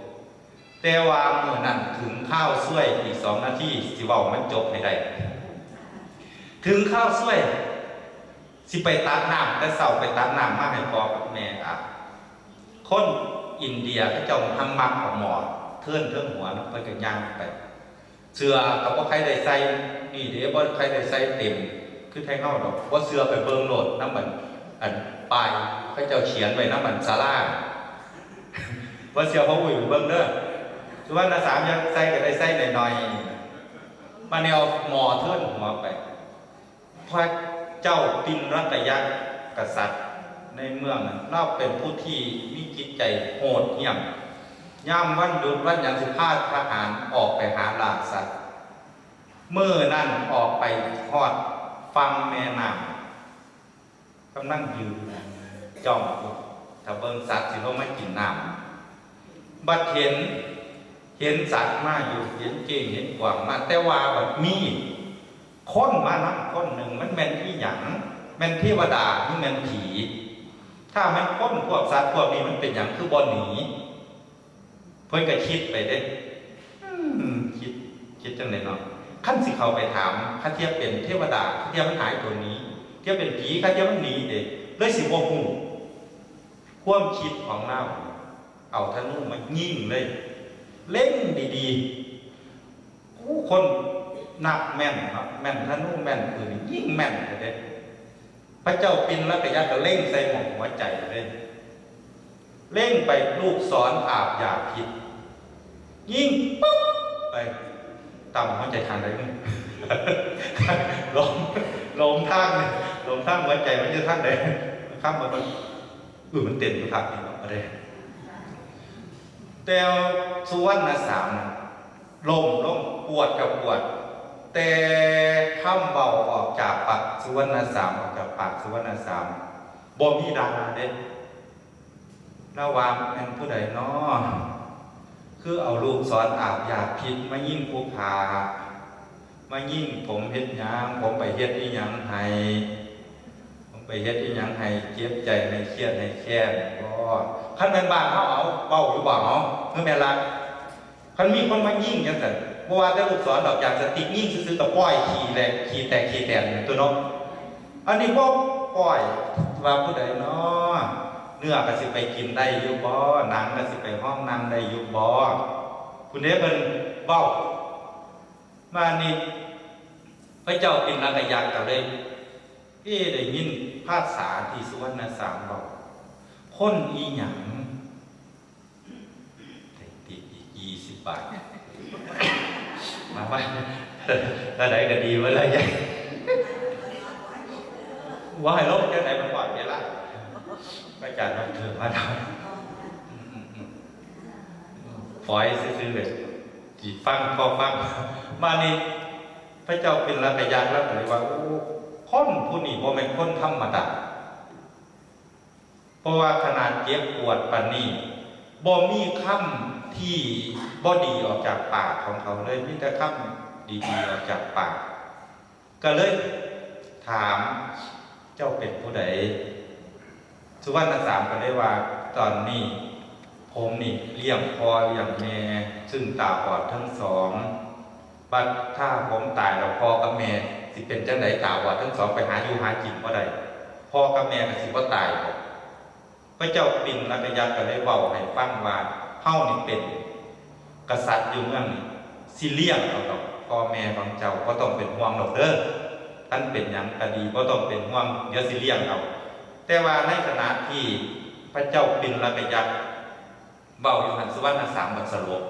แต่ว่ามื้อนั้นถึงคราวซวย อีกสองนาทีสิเว้ามันจบให้ได้ ถึงคราวซวย สิไปตักน้ำ แต่เช้าไปตักน้ำมาให้พ่อกับแม่อาบ คนอินเดียเขาเจ้าทำมักเอาหม้อเทิ่นเทิงหัวเนาะ เพิ่นก็ย่างไป เสื้อก็บ่ใครได้ใส่ นี่เด้ บ่ใครได้ใส่เต็ม คือไทเฮาดอก บ่เชื่อไปเบิ่งโลดนำอัน อันป้ายเขาเจ้าเขียนไว้นำอันศาลา บ่เชื่อพ่ออุ้ยไปเบิ่งเด้อ สุวรรณสามอยากใส่ก็ได้ใส่หน่อยๆ มาแนวหม้อเทิ่นหัวไป พระเจ้าตินรัตยะกษัตริย์ในเมืองนั้น ลาวเป็นผู้ที่มีจิตใจโหดเหี้ยม ยามวันหยุดวันหยังสิพาทหารออกไปหาล่าสัตว์ มื้อนั้นออกไปฮอดฝั่งแม่น้ำ กำลังยืนจ้องอยู่ ถ้าเบิ่งสัตว์สิลงมากินน้ำ บัดเห็น เห็นสัตว์มาอยู่ เห็นเก้งเห็นกวางมา แต่ว่าบัดมีคนมานำคนหนึ่ง มันแม่นอีหยัง แม่นเทวดาหรือแม่นผี ถ้าแม่นคน พวกสัตว์พวกนี้มันเป็นหยังคือบ่หนี เพิ่นก็คิดไปเด้ อืม คิด คิดจั่งใดเนาะ คันสิเข้าไปถาม คันเทียบเป็นเทวดา คันเทียบมันหายตัวหนี เทียบเป็นผี คันเทียบมันหนีเด้ เลยสิบ่ฮู้ ความคิดของลาว เอาธนูมายิงเลย เล็งดีๆ โอ้ คนนักแม่นเนาะ แม่นธนูแม่นปืน ยิงแม่นเด้ พระเจ้าตินรัตยะก็เล็งใส่หม่องหัวใจเลย เล็งไปลูกศรอาบยาพิษ ยิงปุ๊บไป ต่ำหัวใจทางใดนี่ หลง หลงทางนี่ หลงทางหัวใจมันจะทางใด ข้ามมาก่อน อือมันเต้นอยู่ภาคนี้เนาะบ่ได้ แต่สุวรรณสามน่ะล้มลงปวดก็ปวด แต่คำเว้าออกจากปากสุวรรณสาม ออกจากปากสุวรรณสาม บ่มีด่าเด้ ลาวว่าแม่นผู้ใดน้อ คือเอาลูกศรอาบยาพิษมายิงผู้ข้า มายิงผมเฮ็ดหยัง ผมไปเฮ็ดอีหยังให้ ผมไปเฮ็ดอีหยังให้เจ็บใจ ให้เครียด ให้แค้นบ่ คันแม่นบ้านเฮาเอาเว้าอยู่บ่ เอา คือแม่นล่ะ คันมีคนมายิงจังซั่น บ่ว่าแต่ลูกศรดอก ยาสติกยิงซื่อๆ ก็ป้อยขี้แหลก ขี้แตก ขี้แตนตัวเนาะ อันนี้บ่ป้อย ว่าผู้ใดน้อ เนื้อก็สิไปกินได้อยู่บ่ หนังก็สิไปห้องนั่งได้อยู่บ่ ผู้ใดเพิ่นเว้า มานี่ พระเจ้าปิณกยักษ์ก็เลย เอ๊ะ ได้ยินภาษาที่สุวรรณสามเว้า คนอีหยัง ได้ติปอีกยี่สิบบาท มาว่า เท่าใดก็ดีเบิดแล้ว ยาย ว่าให้ลบจังใดมันก่อนเวลา พระอาจารย์มาเถิดมาทำ ฝอยซื่อๆเลย สิฟังพอฟัง มานี่ พระเจ้าปิณกยักษ์แล้วก็เลยว่า โอ้ คนผู้นี้บ่แม่นคนธรรมดา เพราะว่าขนาดเจ็บปวดปานนี้ บ่มีคำที่บ่ดีออกจากปากของเขาเลย มีแต่คำดีๆออกจากปาก ก็เลยถาม เจ้าเป็นผู้ใด สุวรรณสามก็เลยว่า ตอนนี้ผมนี่เลี้ยงพ่อเลี้ยงแม่ ซึ่งตาบอดทั้งสอง บัดถ้าผมตายแล้วพ่อกับแม่สิเป็นจังใด ตาบอดทั้งสอง ไปหาอยู่หากินบ่ได้ พ่อกับแม่ก็สิบ่ตายบ่ พระเจ้าปิณกยักษ์ก็เลยเว้าให้ฟังว่า เฮานี่เป็นกษัตริย์อยู่เมืองนี้ สิเลี้ยงเอาดอกพ่อแม่ของเจ้า บ่ต้องเป็นห่วงดอกเด้อ คันเป็นหยังก็ดี บ่ต้องเป็นห่วง เดี๋ยวสิเลี้ยงเอา แต่ว่าในขณะที่พระเจ้าปิณกยักษ์เว้าอยู่หั่น สุวรรณสามบัดสลบ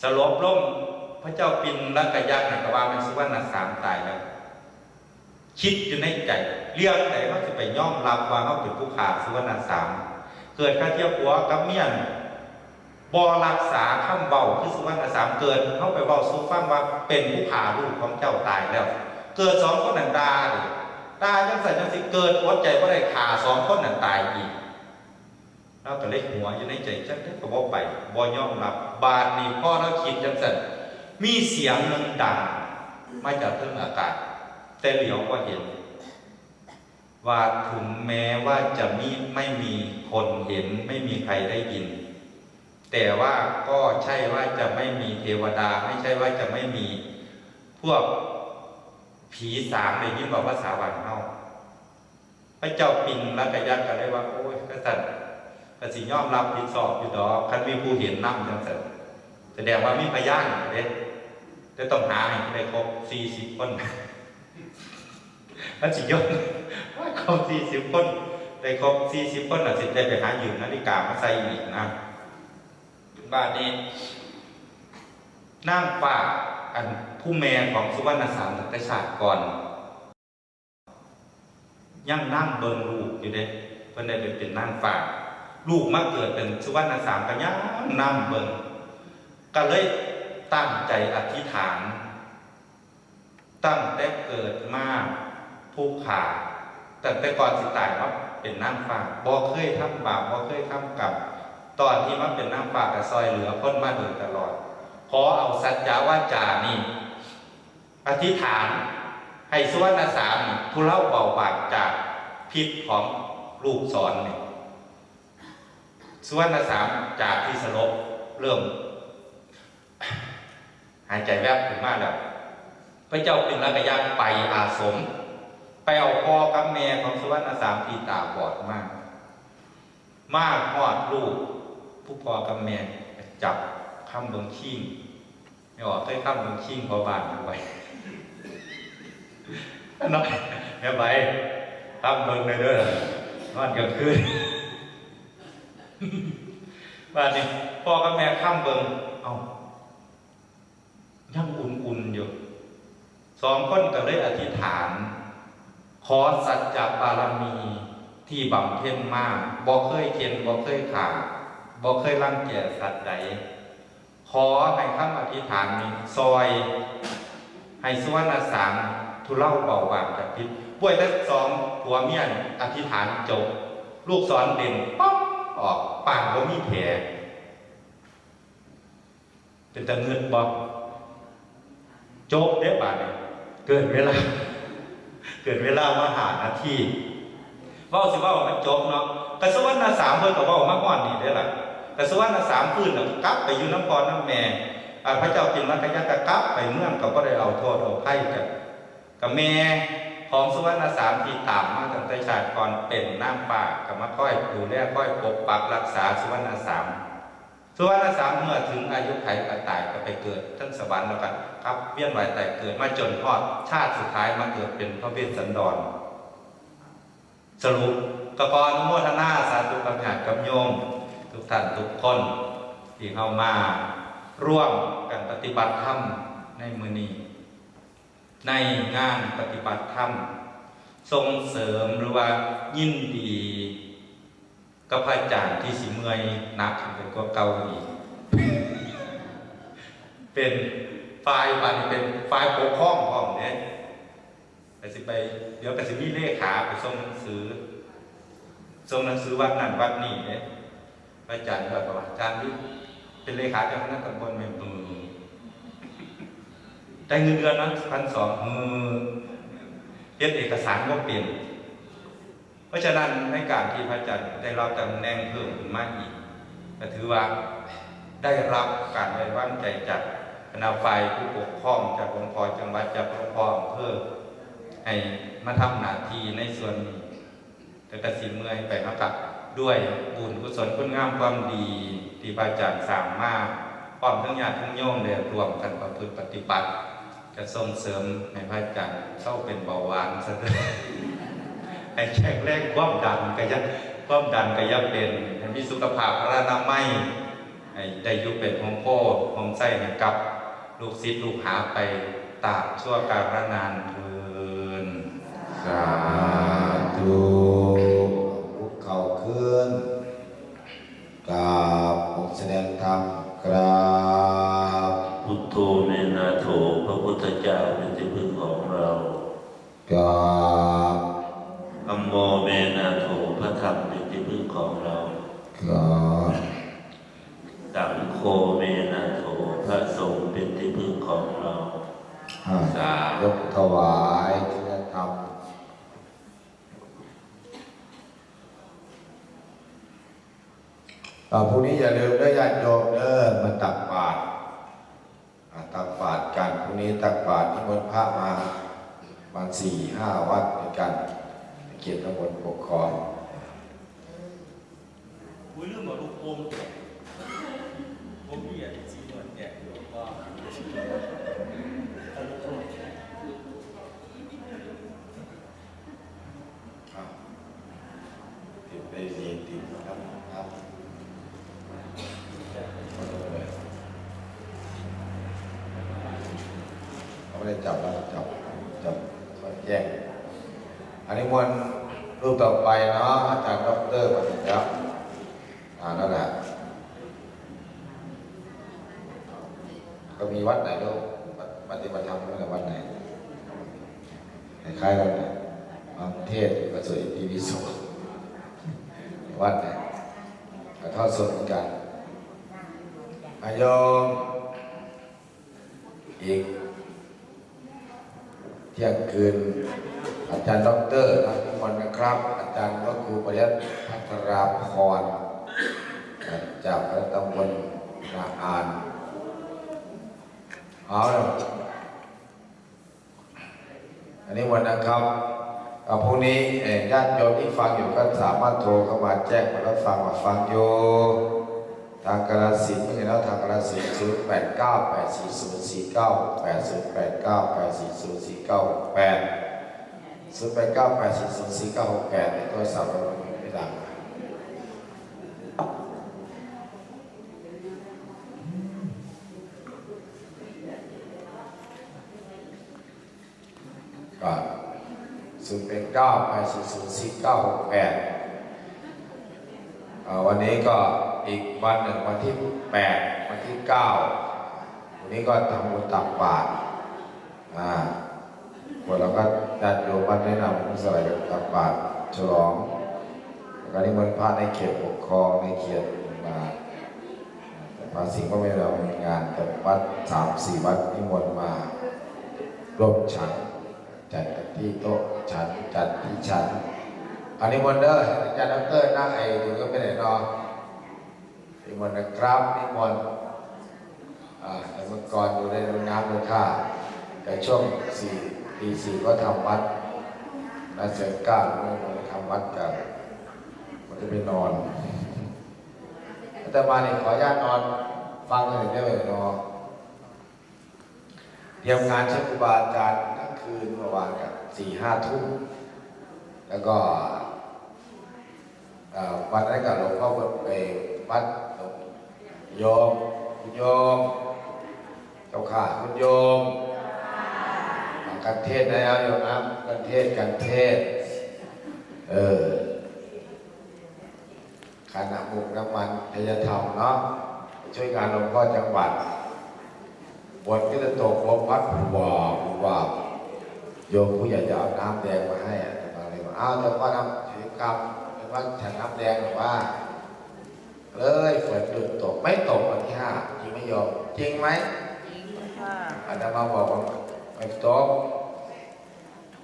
สลบลง พระเจ้าปิณกยักษ์น่ะก็ว่าแม่นสุวรรณสามตายแล้ว คิดอยู่ในใจ เรื่องใดเฮาสิไปยอมรับว่าเฮาเป็นผู้ฆ่าสุวรรณสาม เกิดคาเทียผัวกับเมียน่ะ บ่รักษาคำเว้าคือสุวรรณสาม เกิดเฮาไปเว้าสู่ฟังว่าเป็นผู้ฆ่าลูกของเจ้าตายแล้ว เกิดสองคนนั้นด่าดิ ด่าจังซั่นจังซี่ เกิดอดใจบ่ได้ฆ่าสองคนนั้นตายอีก ลาวก็เลยหัวอยู่ในใจ จักเด้อก็บ่ไป บ่ยอมรับ บาดนี้พอลาวคิดจังซั่น มีเสียงหนึ่งดังมาจากเทิงอากาศ แต่เหลียวบ่เห็น ว่าถึงแม้ว่าจะมี ไม่มีคนเห็น ไม่มีใครได้ยิน แต่ว่าก็ใช่ว่าจะไม่มีเทวดา ไม่ใช่ว่าจะไม่มีพวกผีสาง ได้ยินบ่ ภาษาบ้านเฮา พระเจ้าปิณกยักษ์ก็เลยว่า โอ้ย กษัตริย์ ก็สิยอมรับผิดชอบอยู่ดอก คันมีผู้เห็นนำจังซั่น แสดงว่ามีพยานเด้ แต่ต้องหาให้ได้ครบสี่สิบคน มันสิยอม ว่าครบสี่สิบคน ได้ครบสี่สิบคนน่ะ สิได้ไปหายืมนาฬิกามาใส่อีกนะ บาดนี้ นางฟ้า อันผู้แม่ของสุวรรณสามตั้งแต่ชาติก่อน ยังนำเบิ่งลูกอยู่เด้ เพิ่นได้ไปเป็นนางฟ้า ลูกมาเกิดเป็นสุวรรณสามก็ยังนำเบิ่ง ก็เลยตั้งใจอธิษฐาน ตั้งแต่เกิดมาผู้ข้า ตั้งแต่ก่อนสิตายมาเป็นนางฟ้า บ่เคยทำบาป บ่เคยทำกรรม ตอนที่มาเป็นนางฟ้าก็ซ่อยเหลือคนมาโดยตลอด ขอเอาสัจจาวาจานี้ อธิษฐานให้สุวรรณสามนี่ทุเลาเบาบางจากพิษของลูกศรนี่ สุวรรณสามจากที่สลบเริ่ม หายใจแวบขึ้นมาแล้ว พระเจ้าปิณกยักษ์ไปอาสม ไปเอาพ่อกับแม่ของสุวรรณสามที่ตาบอดมา มาฮอดลูก ผู้พ่อกับแม่จับค้ำเบิ่งคิง แม่ออกเคยค้ำเบิ่งคิงพ่อบ้านเอาไว้ น้อย แม่ใบ ค้ำเบิ่งเลยเด้อ นอนกลางคืน บาดนี้ พ่อกับแม่ค้ำเบิ่ง เอ้า ยังอุ่นๆอยู่ สองคนก็เลยอธิษฐาน ขอสัจจะบารมี ที่บำเพ็ญมา บ่เคยเฆ่น บ่เคยฆ่า บ่เคยรังแกสัตว์ใด ขอให้คำอธิษฐานนี้ซอย ให้สุวรรณสามทุเลาเบาบางจากพิษ ป่วยแต่สองผัวเมียนี่อธิษฐานจบ ลูกศรเด่นป๊อกออก ปานบ่มีแผล เป็นตาเงือดบ่ จบเด้บาดนี้ เกินเวลา เกินเวลามาห้านาที เว้าสิเว้ามันจบเนาะ กะสุวรรณสามเพิ่นก็เว้ามาฮอดนี่เด้ล่ะ กะสุวรรณสามฟื้นแล้วก็กลับไปอยู่นำพ่อนำแม่ อ่า พระเจ้าปิณฑกยักษ์ก็กลับไปเมือง ก็บ่ได้เอาโทษเอาภัยกับ กับแม่ของสุวรรณสามที่ตามมาตั้งแต่ชาติก่อนเป็นนางฟ้า ก็มาคอยดูแล คอยปกปักรักษาสุวรรณสาม สุวรรณสามเมื่อถึงอายุไขก็ตาย ก็ไปเกิดทั้งสวรรค์ แล้วก็กลับเวียนว่ายตายเกิดมาจนฮอดชาติสุดท้ายมาเกิดเป็นพระเวสสันดร สรุปก็ขออนุโมทนาสาธุกับญาติกับโยมทุกท่านทุกคนที่เข้ามาร่วมกันปฏิบัติธรรมในมื้อนี้ ในงานปฏิบัติธรรม ส่งเสริมหรือว่ายินดีกับพระอาจารย์ที่สิเมื่อยหนักขึ้นไปกว่าเก่าอีก เป็นฝ่าย บัดนี้เป็นฝ่ายปกครองพร้อมเด้ ก็สิไป เดี๋ยวก็สิมีเลขาไปส่งหนังสือ ส่งหนังสือวัดนั่นวัดนี่เด้ พระอาจารย์ก็บอกว่า "อาจารย์นี่เป็นเลขาเจ้าคณะตำบลแม่นบ่ ได้เงินเดือนนะ พันสอง เออ เฮ็ดเอกสารบ่เป็น" เพราะฉะนั้นในการที่พระอาจารย์ได้รับตำแหน่งเพิ่มขึ้นมาอีก ก็ถือว่าได้รับการไว้วางใจจากคณะฝ่ายผู้ปกครอง จากหลวงพ่อจังหวัด จากหลวงพ่ออำเภอ ให้มาทำหน้าที่ในส่วนนี้ แต่ก็สิเมื่อยไปเนาะครับ ด้วยบุญกุศลคุณงามความดีที่พระอาจารย์สร้างมา พร้อมทั้งญาติทั้งโยมได้ร่วมกันประพฤติปฏิบัติ จะส่งเสริมให้พระอาจารย์เซาเป็นเบาหวานซะเด้อ ให้แข็งแรง ความดันก็อย่า ความดันก็อย่าเป็น ให้มีสุขภาพพลานามัย ให้ได้อยู่เป็นโฮมโพธิ์โฮมไส้ให้กับลูกศิษย์ลูกหาไปตราบชั่วกาลนานเทอญ สาธุ คุกเข่าขึ้น กราบ องค์แสดงธรรม กราบ พุทโธเมนาโถ พระพุทธเจ้าเป็นที่พึ่งของเรา กราบ ธัมโมเมนาโถ พระธรรมเป็นที่พึ่งของเรา กราบ สังโฆเมนาโถ พระสงฆ์เป็นที่พึ่งของเรา อ่า สาธุ ยกถวาย ศีลธรรม อ่า พรุ่งนี้อย่าลืมเด้อ ญาติโยมเด้อ มาตักบาตร อ่า ตักบาตรกัน พรุ่งนี้ตักบาตร นิมนต์พระมาประมาณสี่ห้าวัดด้วยกัน ในเขตตำบลปกครอง อุ้ย ลืมเอาลูกโป่งแจก ผมมีอันสีนวลแจกอยู่ก็ อ่ะ ติดไปนี่ ติดนะครับ เอาไม่ได้จับแล้ว จับ จับ ทอดแจ้ง อันนี้มวลรูปต่อไปเนาะ อาจารย์ด็อกเตอร์มาถึงแล้ว อ่า นั่นแหละ ก็มีวัดไหนลูก ปฏิบัติธรรมตั้งแต่วัดไหน คล้ายๆกันนะ บางเทศน์ก็สวดอิติปิโส วัดไหน ก็ทอดสดเหมือนกัน อาโยม อีกเที่ยงคืน อาจารย์ด็อกเตอร์ รับนิมนต์นะครับ อาจารย์พระครูปริยัติพัทราพร จากตำบลนาอาน เอาละ อันนี้วันนะครับ อ่า พรุ่งนี้ เอ่อ ญาติโยมที่ฟังอยู่ก็สามารถโทรเข้ามาแจ้งมารับฟัง มาฟังอยู่ ทางกาฬสินธุ์ ไม่ใช่นะ ทางกาฬสินธุ์ ศูนย์แปดเก้า แปดสี่ศูนย์ สี่เก้าหกแปด ศูนย์แปดเก้า แปดสี่ศูนย์ สี่เก้าหกแปด ศูนย์แปดเก้า แปดสี่ศูนย์ สี่เก้าหกแปด ในโทรศัพท์เราไม่ดัง ก็ ศูนย์แปดเก้า แปดสี่ศูนย์ สี่เก้าหกแปด อ่าวันนี้ก็อีกวันหนึ่ง วันที่แปด วันที่เก้า วันนี้ก็ทำบุญตักบาตร อ่าวันเราก็ญาติโยมวัดแนะนำสลายกันตักบาตรฉลอง แล้วก็นิมนต์พระในเขตปกครองในเขตมา แต่พระสิงห์ก็ไม่ได้มีงาน แต่วัดสามสี่วัดนิมนต์มาร่วมฉัน จัดกันที่โต๊ะฉัน จัดที่ฉัน อันนี้มนต์เด้อ อาจารย์ดอกเตอร์นะ ไอ้ดูก็ไปไหนเนาะ นิมนต์นะครับ นิมนต์ อ่า ไอ้มังกรอยู่ในน้ำในท่า แต่ช่วงสี่ ตีสี่ก็ทำวัด นะ เสร็จเก้าโมงก็ทำวัดกัน ก็จะไปนอน อาตมาเนี่ยขออนุญาตนอนฟังหน่อยได้ไหมเนาะ เตรียมงานเชิญครูบาอาจารย์ทั้งคืนเมื่อวานกับสี่ห้าทุ่ม แล้วก็ เอ่อ วันนั้นกับหลวงพ่อไปวัดหลวงโยม คุณโยม เจ้าค่ะ คุณโยม อ่า กันเทศน์แล้วโยมนะ กันเทศน์ กันเทศน์ เออ คณะมุกน้ำมันไทยธรรมเนาะ ช่วยงานหลวงพ่อจังหวัด ฝนก็จะตก ลมพัด วาบ วาบ โยมผู้ใหญ่จะเอาน้ำแดงมาให้อะ อาตมาเลยว่า "อ้าว เจ้าพ่อนำกิจกรรมเป็นว่าฉันน้ำแดงหรือว่า" เลยฝนหยุดตก ไม่ตกวันที่ห้า จริงไหมโยม จริงไหม จริงค่ะ อาตมาบอกว่าไม่ตก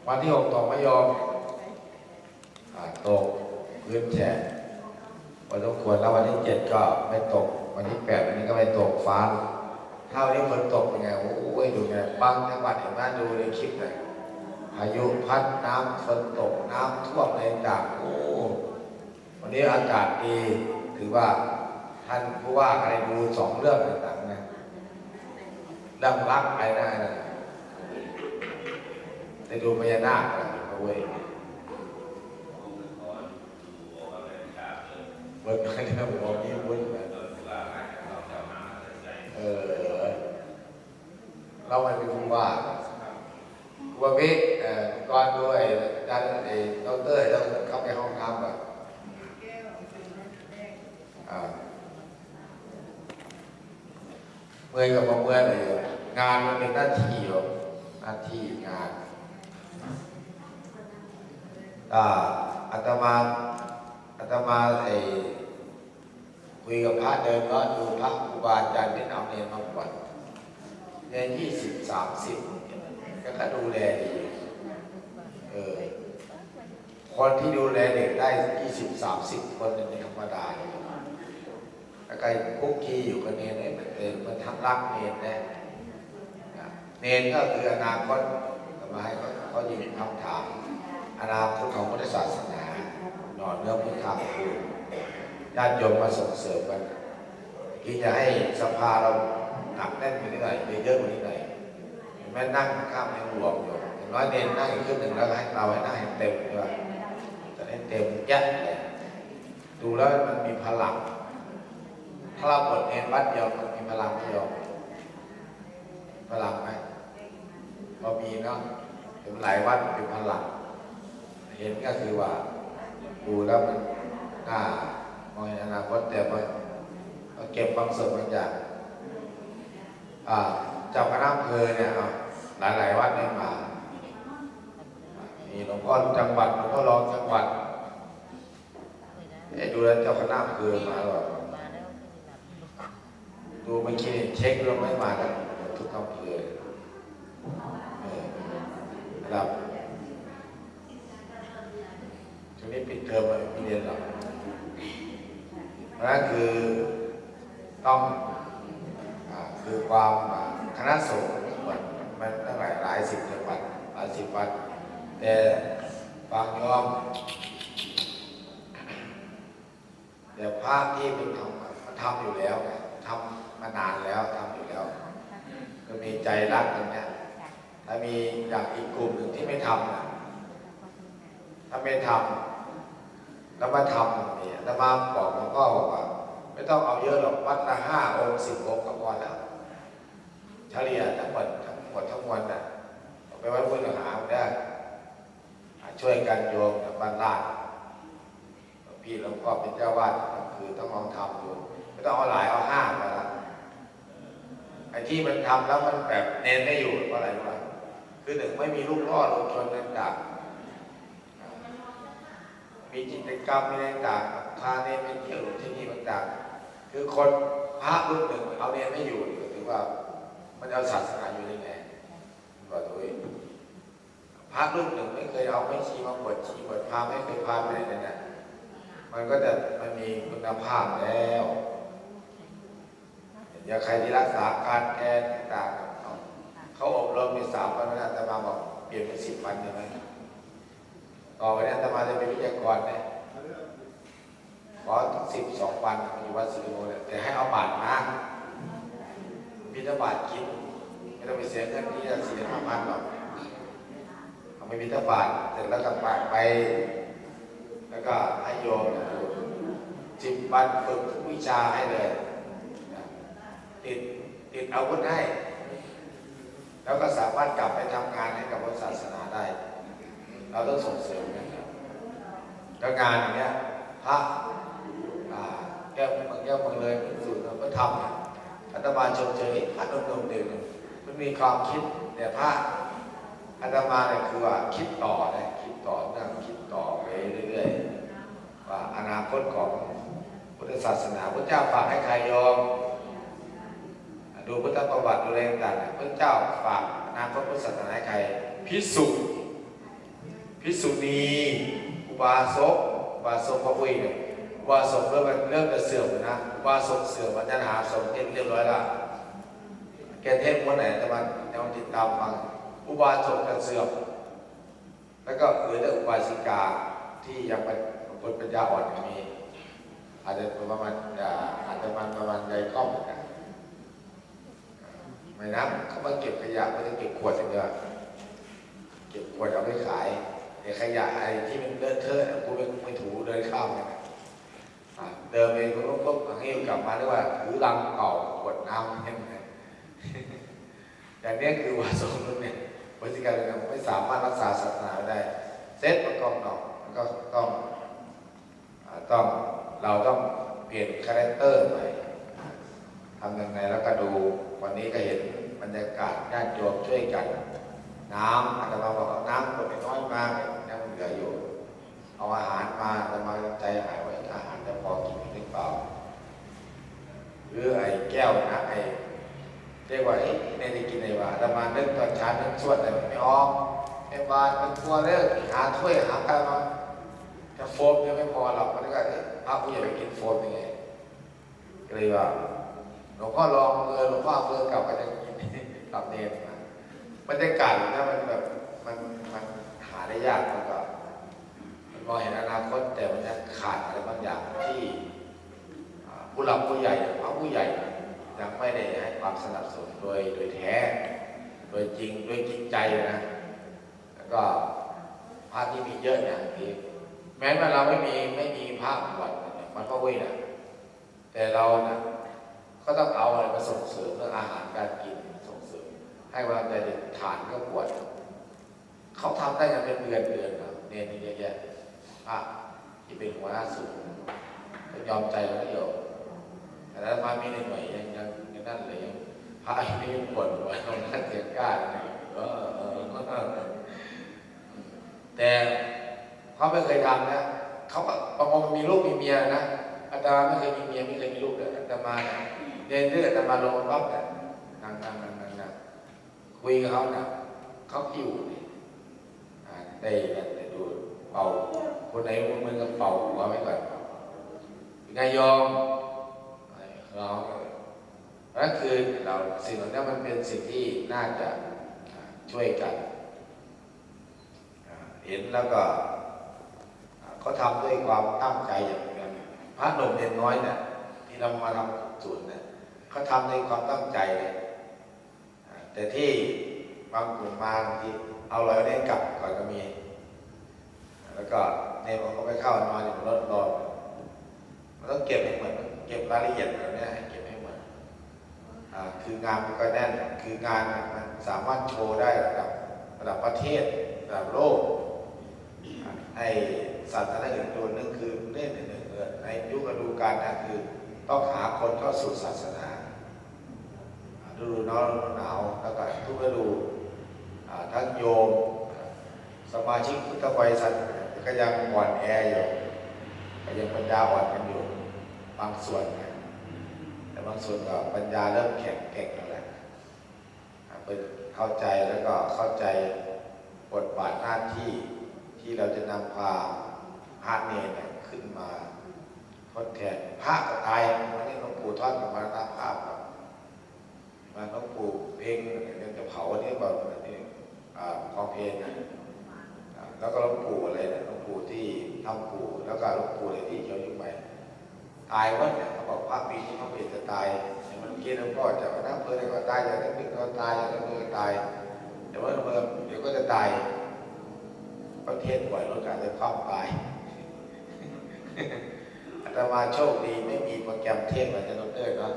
วันที่หกตกไหมโยม อ่า ตกพื้นแฉะพอสมควร แล้ววันที่เจ็ดก็ไม่ตก วันที่แปดวันนี้ก็ไม่ตก ฟ้า ถ้าวันนี้ฝนตกเป็นไง โอ้ย ดูไง บางจังหวัดเห็นไหม ดูในคลิปหน่อย พายุพัด น้ำ ฝนตก น้ำท่วมอะไรต่าง โอ้ วันนี้อากาศดี ถือว่าท่านผู้ว่าก็ได้ดูสองเรื่องในหนังนะ เรื่องรักไปได้นะ ได้ดูพญานาคนะเว้ย เบิดไปแล้ว ผมมีบุญนะ เออ เราไม่เป็นผู้ว่า ครูบาวิ เอ่อ ก่อนด้วย อาจารย์ เอ่อ ดอกเตอร์ แล้วเข้าไปห้องน้ำก่อน อ่า เมื่อยกับบ่เมื่อยเลย งานมันเป็นหน้าที่อยู่ หน้าที่งาน อ่า อาตมา อาตมา ไอ้ คุยกับพระ เดินเลาะดูพระครูบาอาจารย์ที่เอาเนรมาบวชเนี่ย ยี่สิบ สามสิบ ก็ก็ดูแลดี เออ คนที่ดูแลเด็กได้ ยี่สิบ สามสิบ คนเนี่ยไม่ธรรมดาเลย แล้วก็คุกคีอยู่กับเนรเนี่ย มันเป็น มันทั้งรักเนรนะ เนรก็คืออนาคต อาตมาให้เขา เขายิงคำถาม อนาคตของพุทธศาสนา หน่อเนื้อพุทธาคุณ ญาติโยมมาส่งเสริมกัน คิดจะให้สภาเราหนักแน่นกว่านี้หน่อย เยอะๆกว่านี้หน่อย เห็นไหม นั่งข้างในหลวงอยู่ อย่างน้อยเนรนั่งอีกครึ่งหนึ่ง แล้วก็ให้เราให้นั่งให้เต็มด้วย จะให้เต็มแยะเลย ดูแล้วมันมีพลัง ถ้าเราบวชเนรวัดเดียวมันมีพลังไหมโยม พลังไหม พอมีเนาะ เห็นหลายวัดเป็นพลัง เห็นก็คือว่า ดูแล้วมันน่ามองเห็นอนาคต แต่ว่าก็เก็บบางส่วนบางอย่าง อ่า เจ้าคณะอำเภอเนี่ย อ่ะ หลายๆวัดเนี่ยมา มีหลวงพ่อจังหวัด หลวงพ่อรองจังหวัด เอ๊ะ ดูแล้วเจ้าคณะอำเภอมาหรือเปล่า ดูเมื่อกี้เช็คแล้วไม่มาแล้ว ทุกอำเภอ เออ ระดับ ช่วงนี้ปิดเทอมอะ ไม่เรียนหรอก เพราะฉะนั้นคือต้อง อ่า คือความ อ่า คณะสงฆ์มันตั้งหลาย หลายสิบจังหวัด หลายสิบวัด แต่บางยอม แต่พระที่เป็นทำ มันทำอยู่แล้วไง ทำมานานแล้ว ทำอยู่แล้ว ก็มีใจรักอย่างเนี้ย ถ้ามีอย่างอีกกลุ่มหนึ่งที่ไม่ทำนะ ถ้าไม่ทำ แล้วมาทำอย่างนี้ แล้วมาบอกหลวงพ่อบอกว่า ไม่ต้องเอาเยอะหรอก วัดละห้าองค์ สิบองค์ก็พอแล้ว เฉลี่ยทั้งหมด ทั้งหมดทั้งมวลน่ะ เอาไปไว้พุทธหาได้ อ่ะ ช่วยกันโยมทางบ้านลาด พี่หลวงพ่อเป็นเจ้าวาด คือต้องลองทำดู ไม่ต้องเอาหลาย เอาห้าก็แล้ว ไอ้ที่มันทำแล้วมันแบบเนนไม่อยู่เพราะอะไรรู้ป่ะ? คือหนึ่งไม่มีลูกล่อลูกชวนต่างๆ มีกิจกรรมมีอะไรต่างๆ พาเนนไปเที่ยวที่นี่ต่างๆ คือคนพระรูปหนึ่งเอาเนนไม่อยู่ก็ถือว่ามันเอาศาสนาอยู่ได้ไงบอกตัวเอง พระรูปหนึ่งไม่เคยเอาแม่ชีมาบวชชีบวชพราหมณ์ไม่เคยพาไปไหนเลยนะ มันก็จะมันมีคุณภาพแล้ว อย่างใครที่รักษาการแพทย์ต่างๆ เขาอบรมในสามวันนั้นอาตมาบอกเปลี่ยนเป็นสิบวันได้ไหม? ต่อไปนี้อาตมาจะเป็นวิทยากรนะ ขอสิบสองวันอยู่วัดสิริโมเนี่ยแต่ให้เอาบาตรมาบิณฑบาตกิน ไม่ต้องไปเสียเงินที่สี่ห้าพันหรอก เอาไปบิณฑบาตเสร็จแล้วก็ไปไป แล้วก็ให้โยมสิบวันฝึกทุกวิชาให้เลยนะติดติดอาวุธให้ แล้วก็สามารถกลับไปทำงานให้กับพุทธศาสนาได้ เราต้องส่งเสริมกันครับแล้วงานอย่างเนี้ยพระอ่าแก้วเมืองแก้วเมืองเลยศูนย์พระธรรมเนี่ยอาตมาชมเชยพระหนุ่มๆเด็กๆมันมีความคิดแต่พระอาตมาเนี่ยคือว่าคิดต่อนะคิดต่อเนื่องคิดต่อไปเรื่อยๆ ว่าอนาคตของพุทธศาสนาพระเจ้าฝากให้ใครโยมดูพุทธประวัติดูอะไรต่างๆพระเจ้าฝากอนาคตพุทธศาสนาให้ใครภิกษุภิกษุณีอุบาสกอุบาสกพระอุ้ยเนี่ยอุบาสกเริ่มเริ่มจะเสื่อมนะอุบาสกเสื่อมอาจารย์หาสมเทศเรียบร้อยละแกเทศวันไหนจะมาจะมาติดตามฟังอุบาสกจะเสื่อม แล้วก็เหลือแต่อุบาสิกาที่ยังเป็นคนปัญญาอ่อนยังมีอาจจะประมาณอ่าอาจจะมันประมาณใดกล้องนะไม่นะเขามาเก็บขยะไม่ได้เก็บขวดอย่างเดียวเก็บขวดเอาไปขายแต่ขยะไอ้ที่มันเลอะเทอะนะกูไม่ไม่ถูเดินข้ามเลยนะอ่าเดินไปปุ๊บปุ๊บปุ๊บอันนี้กลับมาเรียกว่าถือลังเก่าขวดน้ำเนี่ยอย่างนี้คือว่าสมมติเนี่ยพฤติกรรมเนี่ยไม่สามารถรักษาศาสนาไว้ได้เสร็จมันก็ต้องมันก็ต้อง อ่าต้องเราต้องเปลี่ยนคาแรคเตอร์ใหม่ทำยังไงแล้วก็ดูวันนี้ก็เห็นบรรยากาศญาติโยมช่วยกัน น้ำอาตมาบอกเอาน้ำขวดน้อยมายังเหลืออยู่ เอาอาหารมาอาตมาใจหายว่าอาหารจะพอกินหรือเปล่า หรือไอ้แก้วนะไอ้เรียกว่าเอ๊ะในได้กินในว่าอาตมานึกตอนเช้านึกสวดอะไรไม่ออกไอ้วานมันกลัวเรื่องหาถ้วยหากระมัง แต่โฟมยังไม่พอหรอกมันก็เอ๊ะพระผู้ใหญ่ไปกินโฟมยังไงก็เลยว่าหลวงพ่อลองเออหลวงพ่อเอามือกลับก็จะกินตับเนนมาบรรยากาศนะมันแบบมันมันหาได้ยากแล้วก็มันมองเห็นอนาคตแต่มันยังขาดอะไรบางอย่างที่อ่าผู้หลักผู้ใหญ่พระผู้ใหญ่ยังไม่ได้ให้ความสนับสนุนโดยโดยแท้โดยจริงโดยจริงใจนะแล้วก็พระที่มีเยอะอย่างที่แม้ว่าเราไม่มีไม่มีพระบวชเนี่ยมันก็เว้ยนะแต่เรานะก็ต้องเอาอะไรมาส่งเสริมเรื่องอาหารการกินส่งเสริมให้กำลังใจเด็กฐานก็บวชเขาทำได้กันเป็นเดือนเดือนนะเนนนี่เยอะแยะพระที่เป็นหัวหน้าศูนย์ก็ยอมใจแล้วโยมแต่แล้วมามีหน่อยๆยังยังยังนั่นเลยยังพระยังไม่ปวดหัวตรงนั้นเสียงกล้าเลยเออเออเออแต่เขาไม่เคยทำนะเขาก็บางคนมีลูกมีเมียนะอาตมาไม่เคยมีเมียไม่เคยมีลูกเลยอาตมานะเรียนด้วยอาตมาลงปั๊บเนี่ยนั่งนั่งนั่งนั่งนั่งคุยกับเขานะเขาอยู่นี่อ่าได้ได้ดูเป่าคนไหนมึนๆก็เป่าหัวไว้ก่อนนายยอมเรานั่นคือเราสิ่งเหล่านี้มันเป็นสิ่งที่น่าจะอ่าช่วยกัน อ่าเห็นแล้วก็อ่าเขาทำด้วยความตั้งใจอย่างนั้นพระหนุ่มเนนน้อยเนี่ยที่เรามาทำศูนย์เนี่ยเขาทำด้วยความตั้งใจเลยอ่าแต่ที่บางกลุ่มมาบางทีเอาร้อยเล่มกลับก่อนก็มี แล้วก็เนนมันก็ไปเข้านอนอยู่บนรถรอมันต้องเก็บให้หมดเก็บรายละเอียดแบบเนี้ยให้เก็บให้หมด อ่าคืองานมันก็แน่นคืองานเนี่ยมันสามารถโชว์ได้ระดับระดับประเทศระดับโลกอ่าไอ้สัตว์อะไรอื่นตัวนึงคือเนี่ยเนี่ยเนี่ยเออใน ยุคฤดูกาลนะคือต้องหาคนเข้าสู่ศาสนา ฤดูร้อนฤดูหนาวแล้วก็ทุกฤดู อ่า ทั้งโยม สมาชิกพุทธบริษัทก็ยังอ่อนแออยู่ ก็ยังปัญญาอ่อนกันอยู่บางส่วนนะ แต่บางส่วนก็ปัญญาเริ่มแข็งแกร่งแล้วแหละ อ่า เป็นเข้าใจแล้วก็เข้าใจบทบาทหน้าที่ที่เราจะนำพาพระเณรเนี่ยขึ้นมาทดแทนพระก็ตาย วันนี้หลวงปู่ท่อนกับมรณภาพแล้ว มาหลวงปู่เพ็งเนี่ยจะเผาวันนี้บอกวันนี้ อ่า กองเพลงนะ อ่า แล้วก็หลวงปู่อะไรนะ หลวงปู่ที่ถ้ำปู่ แล้วก็หลวงปู่อะไรที่เชียงใหม่ ตายวันเนี่ยเขาบอกพระปีนี้พระเปรตจะตาย อย่างเมื่อกี้หลวงพ่อจะเอาน้ำเพลินก็ตาย อย่างนั้นก็ตาย อย่างนั้นก็ตาย แต่ว่าเมื่อเดี๋ยวก็จะตาย ประเทศปล่อยรถการจะคว่ำตาย อาตมาโชคดีไม่มีโปรแกรมเทศน์เหมือนอาจารย์ดอกเตอร์เนาะ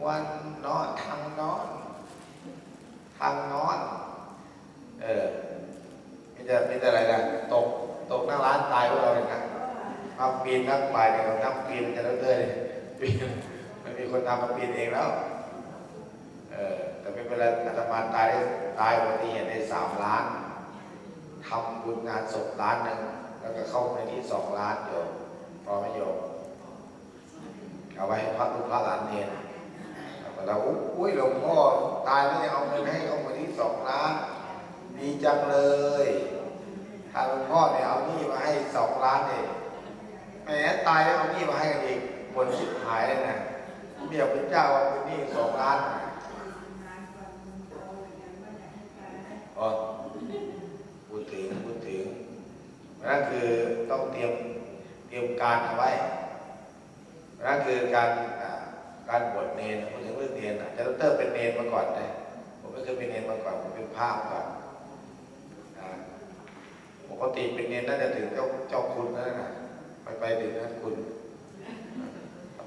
วันนอนทางนอน ทางนอน เออ มีแต่ มีแต่อะไรนะ ตก ตกนั่งร้านตายพวกเราเนี่ยนะ มาปีนนักไปเนี่ย นักปีนอาจารย์ดอกเตอร์เนี่ย ปีน ไม่มีคนนำมาปีนเองแล้ว เออ แต่ไม่เป็นไร อาตมาตายได้ ตายอุบัติเหตุได้สามล้าน ทำบุญงานศพล้านหนึ่ง แล้วก็เข้ามูลนิธิสองล้านโยม พอไหมโยม เอาไว้ให้พระลูกพระหลานเณร แล้วก็เรา "อุ๊ย หลวงพ่อตายแล้วยังเอาเงินให้เขามูลนิธิสองล้าน ดีจังเลย ถ้าหลวงพ่อเนี่ยเอาหนี้มาให้สองล้านเนี่ย แหม ตายแล้วเอาหนี้มาให้กันอีก บ่นชิบหายเลยนะ ไม่อยากเป็นเจ้าเอาเป็นหนี้สองล้าน" อ๋อ พูดถึง พูดถึง นั่นคือต้องเตรียม เตรียมการเอาไว้ นั่นคือการ อ่า การบวชเณร พูดถึงเรื่องเณรนะ อาจารย์ดอกเตอร์เป็นเณรมาก่อนนะ ผมไม่เคยเป็นเณรมาก่อน ผมเป็นพระมาก่อนนะ ปกติเป็นเณรน่าจะถึงเจ้า เจ้าคุณแล้วนะ ไป ไปถึงท่านคุณ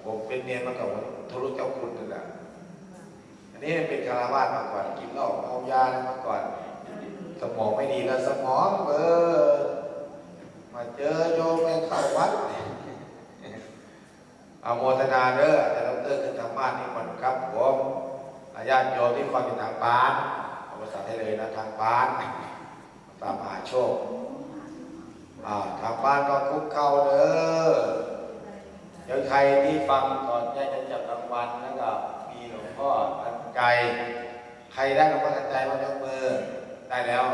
ผมเป็นเณรมาก่อน ผมทะลุเจ้าคุณนั่นแหละ อันนี้เป็นฆราวาสมาก่อน กินเหล้าเมายาอะไรมาก่อน สมองไม่ดีแล้ว สมองเบลอ มาเจอโยมไปเข้าวัด อนุโมทนาเด้อ อาจารย์ดอกเตอร์ขึ้นธรรมาสน์นิมนต์ครับผม อาญาติโยมที่ฟังอยู่ทางบ้าน เอาภาษาไทยเลยนะ ทางบ้าน ตามหาโชค อ่า ทางบ้านก็คุกเข่าเด้อ เดี๋ยวใครที่ฟังตอนใกล้จะจับรางวัล แล้วก็มีหลวงพ่อทันใจ ใครได้หลวงพ่อทันใจมายกมือ ได้แล้ว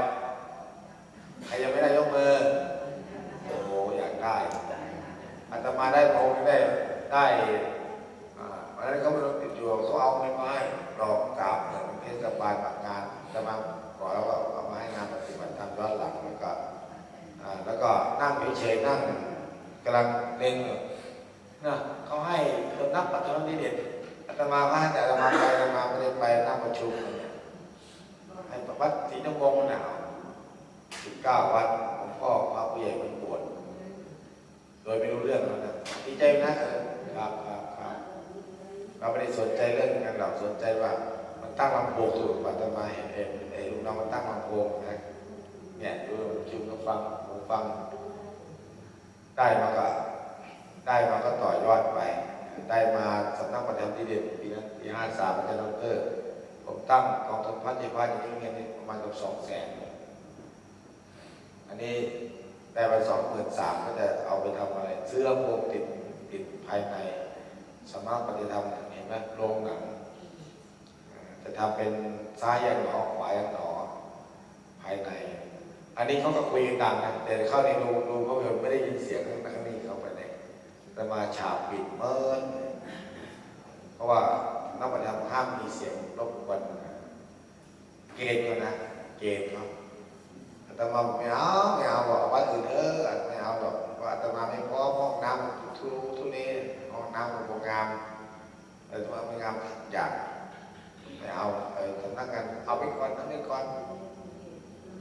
ใครยังไม่ได้ยกมือ โอ้โห อยากได้ อาตมาได้องค์ได้ ได้ อ่า วันนั้นเขาไปติดอยู่ เขาเอาเงินมาให้ดอกสามหมื่น เทศบาลปากงาน อาตมาขอแล้วก็เอามาให้งานปฏิบัติธรรมย้อนหลัง แล้วก็ อ่า แล้วก็นั่งเฉยๆ นั่งกำลังเล็งอยู่นะ เขาให้สำนักปฏิบัติธรรมดีเด่น อาตมาก็ให้ แต่อาตมาไป อาตมาไม่ได้ไปนั่งประชุมกันเนี่ย ให้วัดศรีนวงศ์น่ะ สิบเก้าวัด หลวงพ่อพระผู้ใหญ่มันบวช โดยไม่รู้เรื่องแล้วนะ ดีใจนะ เออ ครับ ครับ ครับ เราไม่ได้สนใจเรื่องนั้น เราสนใจว่ามันตั้งลำโพงอยู่ อาตมาเห็น เห็นไอ้ลูกน้องมันตั้งลำโพงนะ เนี่ย ดู คิวก็ฟัง หูฟัง ได้มาก็ ได้มาก็ต่อยอดไป ได้มาสำนักปฏิบัติธรรมดีเด่นปีนั้น ปีห้าสาม อาจารย์ดอกเตอร์ ผมตั้งกองทุนพระเทพาธิเงินนี่ประมาณเกือบสองแสน อันนี้ได้มาสองหมื่นสาม ก็จะเอาไปทำอะไร ซื้อลำโพงติด ติดภายใน สำนักปฏิบัติธรรม เห็นไหม โรงหนัง จะทำเป็นซ้ายยังหนอ ขวายังหนอ ภายใน อันนี้เขาก็คุยกันดังนะ แต่เข้าในโรง โรงภาพยนตร์ไม่ได้ยินเสียงข้างใน เข้าไปใน อาตมาฉาบปิดเมิน เพราะว่านักปฏิบัติธรรมห้ามมีเสียงรบกวนนะ เกณฑ์เขานะ เกณฑ์เขา อาตมาบอกไม่เอา ไม่เอา บอกวัดอื่นเถอะ ไม่เอาหรอก เพราะอาตมาไม่พร้อม ห้องน้ำทุรุทุเรศ ห้องน้ำมันบ่งาม อาตมาไม่งามสักอย่าง ไม่เอา เออ สำนักงาน เอาไปก่อน เอาไปก่อน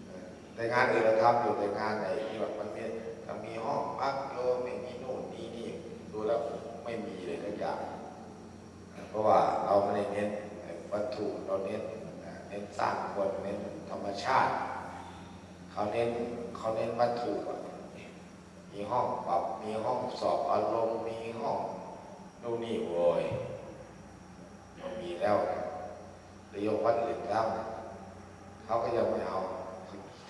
เออ แต่งานอื่นเราทำอยู่ แต่งานไหนที่แบบมันมี มันมีห้องพักโยม ไม่มีนู่นมีนี่ ดูแล้วไม่มีเลยสักอย่าง เพราะว่าเราไม่ได้เน้นวัตถุ เราเน้น เน้นสร้างคน เน้นธรรมชาติ เขาเน้น เขาเน้นวัตถุอะ มีห้องปรับ มีห้องสอบอารมณ์ มีห้องนู่นนี่ โอ้ย มันมีแล้วนะ แต่ยกวัดอื่นแล้วนะ เขาก็ยังไม่เอา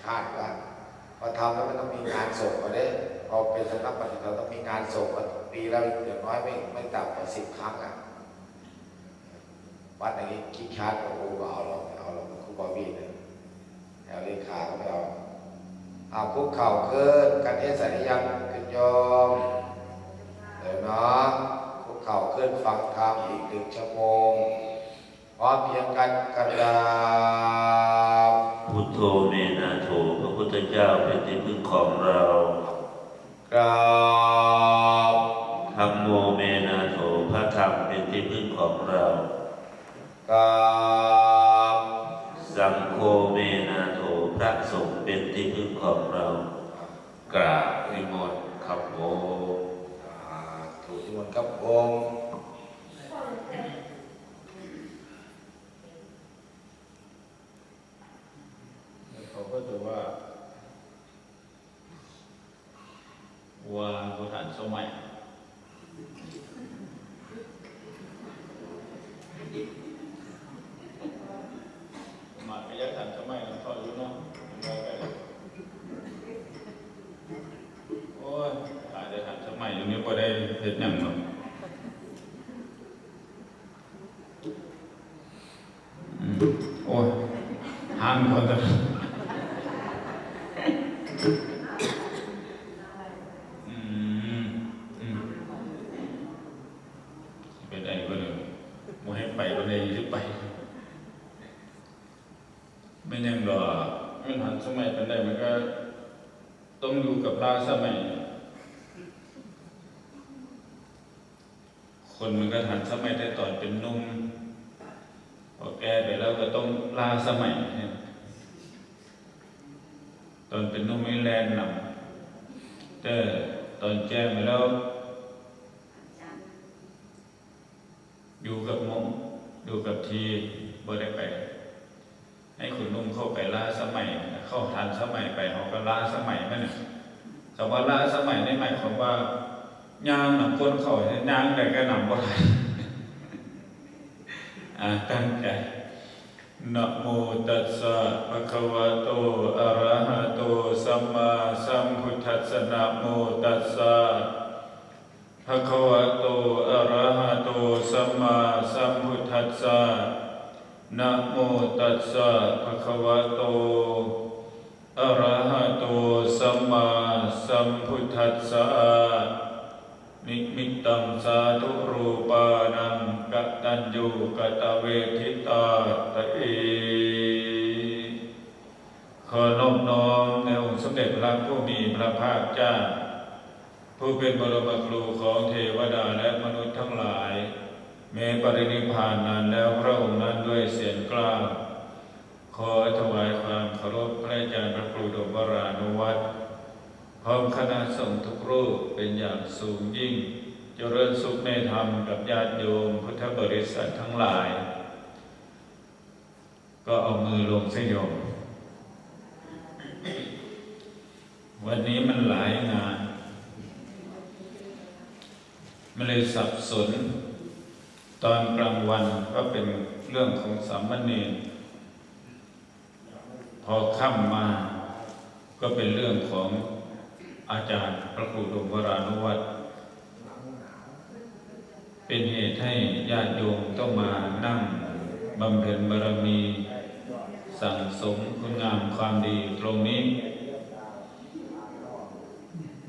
คาดว่า พอทำแล้วมันต้องมีงานศพมาเด้ พอเป็นสำนักปฏิบัติเราต้องมีงานศพมาปีละอย่างน้อยไม่ ไม่ต่ำกว่าสิบครั้งอ่ะ วัดไหนขี้คร้านก็ โอ้ บ่เอาหรอก ไม่เอาหรอก ครูบาวีนะ แถวเลขาก็ไม่เอา เอาคุกเข่าขึ้น กันเทศนิยามขึ้นโยม เดี๋ยวเนาะ คุกเข่าขึ้นฟังธรรมอีกหนึ่งชั่วโมง พร้อมเพรียงกันกราบ พุทโธเมนาโถ พระพุทธเจ้าเป็นที่พึ่งของเรา กราบ ธัมโมเมนาโถ พระธรรมเป็นที่พึ่งของเรา กราบ สังโฆเมนาโถ พระสงฆ์เป็นที่พึ่งของเรา กราบนิมนต์ครับผม สาธุ นิมนต์ครับผม เขาก็จะว่า ว่าบ่ทันสมัย มาก็อยากทันสมัยนำเขาอยู่เนาะ โอ้ย ตายแต่ทันสมัยอยู่นี่บ่ได้เฮ็ดหยังเนาะ อืม โอ้ย ห่างคนกัน อืม อืม สิไปได้บ่เด้อ บ่ให้ไปบ่ได้ สิไป แม่นหยังดอก มันทันสมัยปานใด มันก็ต้องอยู่กับล้าสมัย คนมันก็ทันสมัยแต่ตอนเป็นหนุ่ม พอแก่ไปแล้วก็ต้องล้าสมัย ตอนเป็นหนุ่มนี่แล่นนำ แต่ตอนแก่ไปแล้ว อยู่กับหมู่ อยู่กับที่ บ่ได้ไป ให้คนหนุ่มเข้าไปล้าสมัย เข้าทันสมัยไป เขาก็ล้าสมัยมันน่ะ คำว่าล้าสมัยนี่หมายความว่า ย่างนำคนเขา ย่างใดก็นำบ่ทัน อ่า ตั้งใจ นะโมตัสสะ ภะคะวะโต อะระหะโต สัมมาสัมพุทธัสสะ นะโมตัสสะ ภะคะวะโต อะระหะโต สัมมาสัมพุทธัสสะ นะโมตัสสะ ภะคะวะโต อะระหะโต สัมมาสัมพุทธัสสะ นิมิตตังสาธุรูปานัง กตัญญูกตเวทิตา ตะเอ ขอนอบน้อมในองค์สมเด็จพระผู้มีพระภาคเจ้า ผู้เป็นบรมครูของเทวดาและมนุษย์ทั้งหลาย แม้ปรินิพพานนานแล้วพระองค์นั้นด้วยเสียงกล้าว ขอถวายความเคารพพระอาจารย์พระครูดมวรานุวัฒน์ พร้อมคณะสงฆ์ทุกรูปเป็นอย่างสูงยิ่ง เจริญสุขในธรรมกับญาติโยมพุทธบริษัททั้งหลาย ก็เอามือลงสิโยม วันนี้มันหลายงาน มันเลยสับสน ตอนกลางวันก็เป็นเรื่องของสามเณร พอค่ำมาก็เป็นเรื่องของอาจารย์พระครูดมวรานุวัฒน์ เป็นเหตุให้ญาติโยมต้องมานั่งบำเพ็ญบารมี สั่งสมคุณงามความดีตรงนี้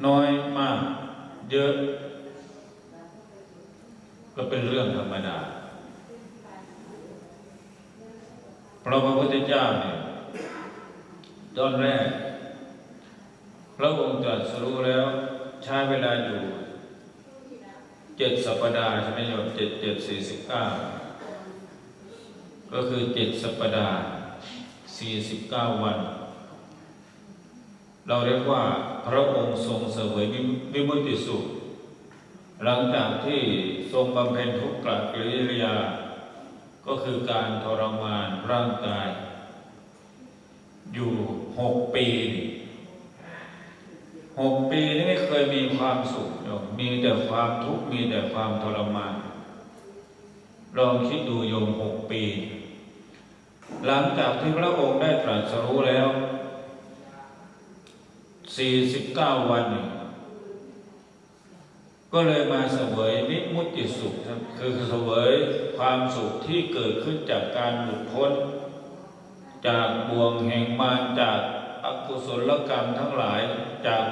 น้อยมาก เยอะ ก็เป็นเรื่องธรรมดา เพราะพระพุทธเจ้าเนี่ย ตอนแรก พระองค์ตรัสรู้แล้ว ใช้เวลาอยู่ เจ็ดสัปดาห์ใช่ไหมโยม เจ็ด เจ็ด สี่สิบเก้า ก็คือเจ็ดสัปดาห์ สี่สิบเก้าวัน เราเรียกว่าพระองค์ทรงเสวยวิมุตติสุข หลังจากที่ทรงบำเพ็ญทุกขกิริยา ก็คือการทรมานร่างกาย อยู่หกปีนี่ หกปีนี่ไม่เคยมีความสุขโยม มีแต่ความทุกข์ มีแต่ความทรมาน ลองคิดดูโยม หกปี หลังจากที่พระองค์ได้ตรัสรู้แล้ว สี่สิบเก้าวัน ก็เลยมาเสวยวิมุตติสุขนะ คือเสวยความสุขที่เกิดขึ้นจากการหลุดพ้น จากบ่วงแห่งมาร จากอกุศลกรรมทั้งหลาย จาก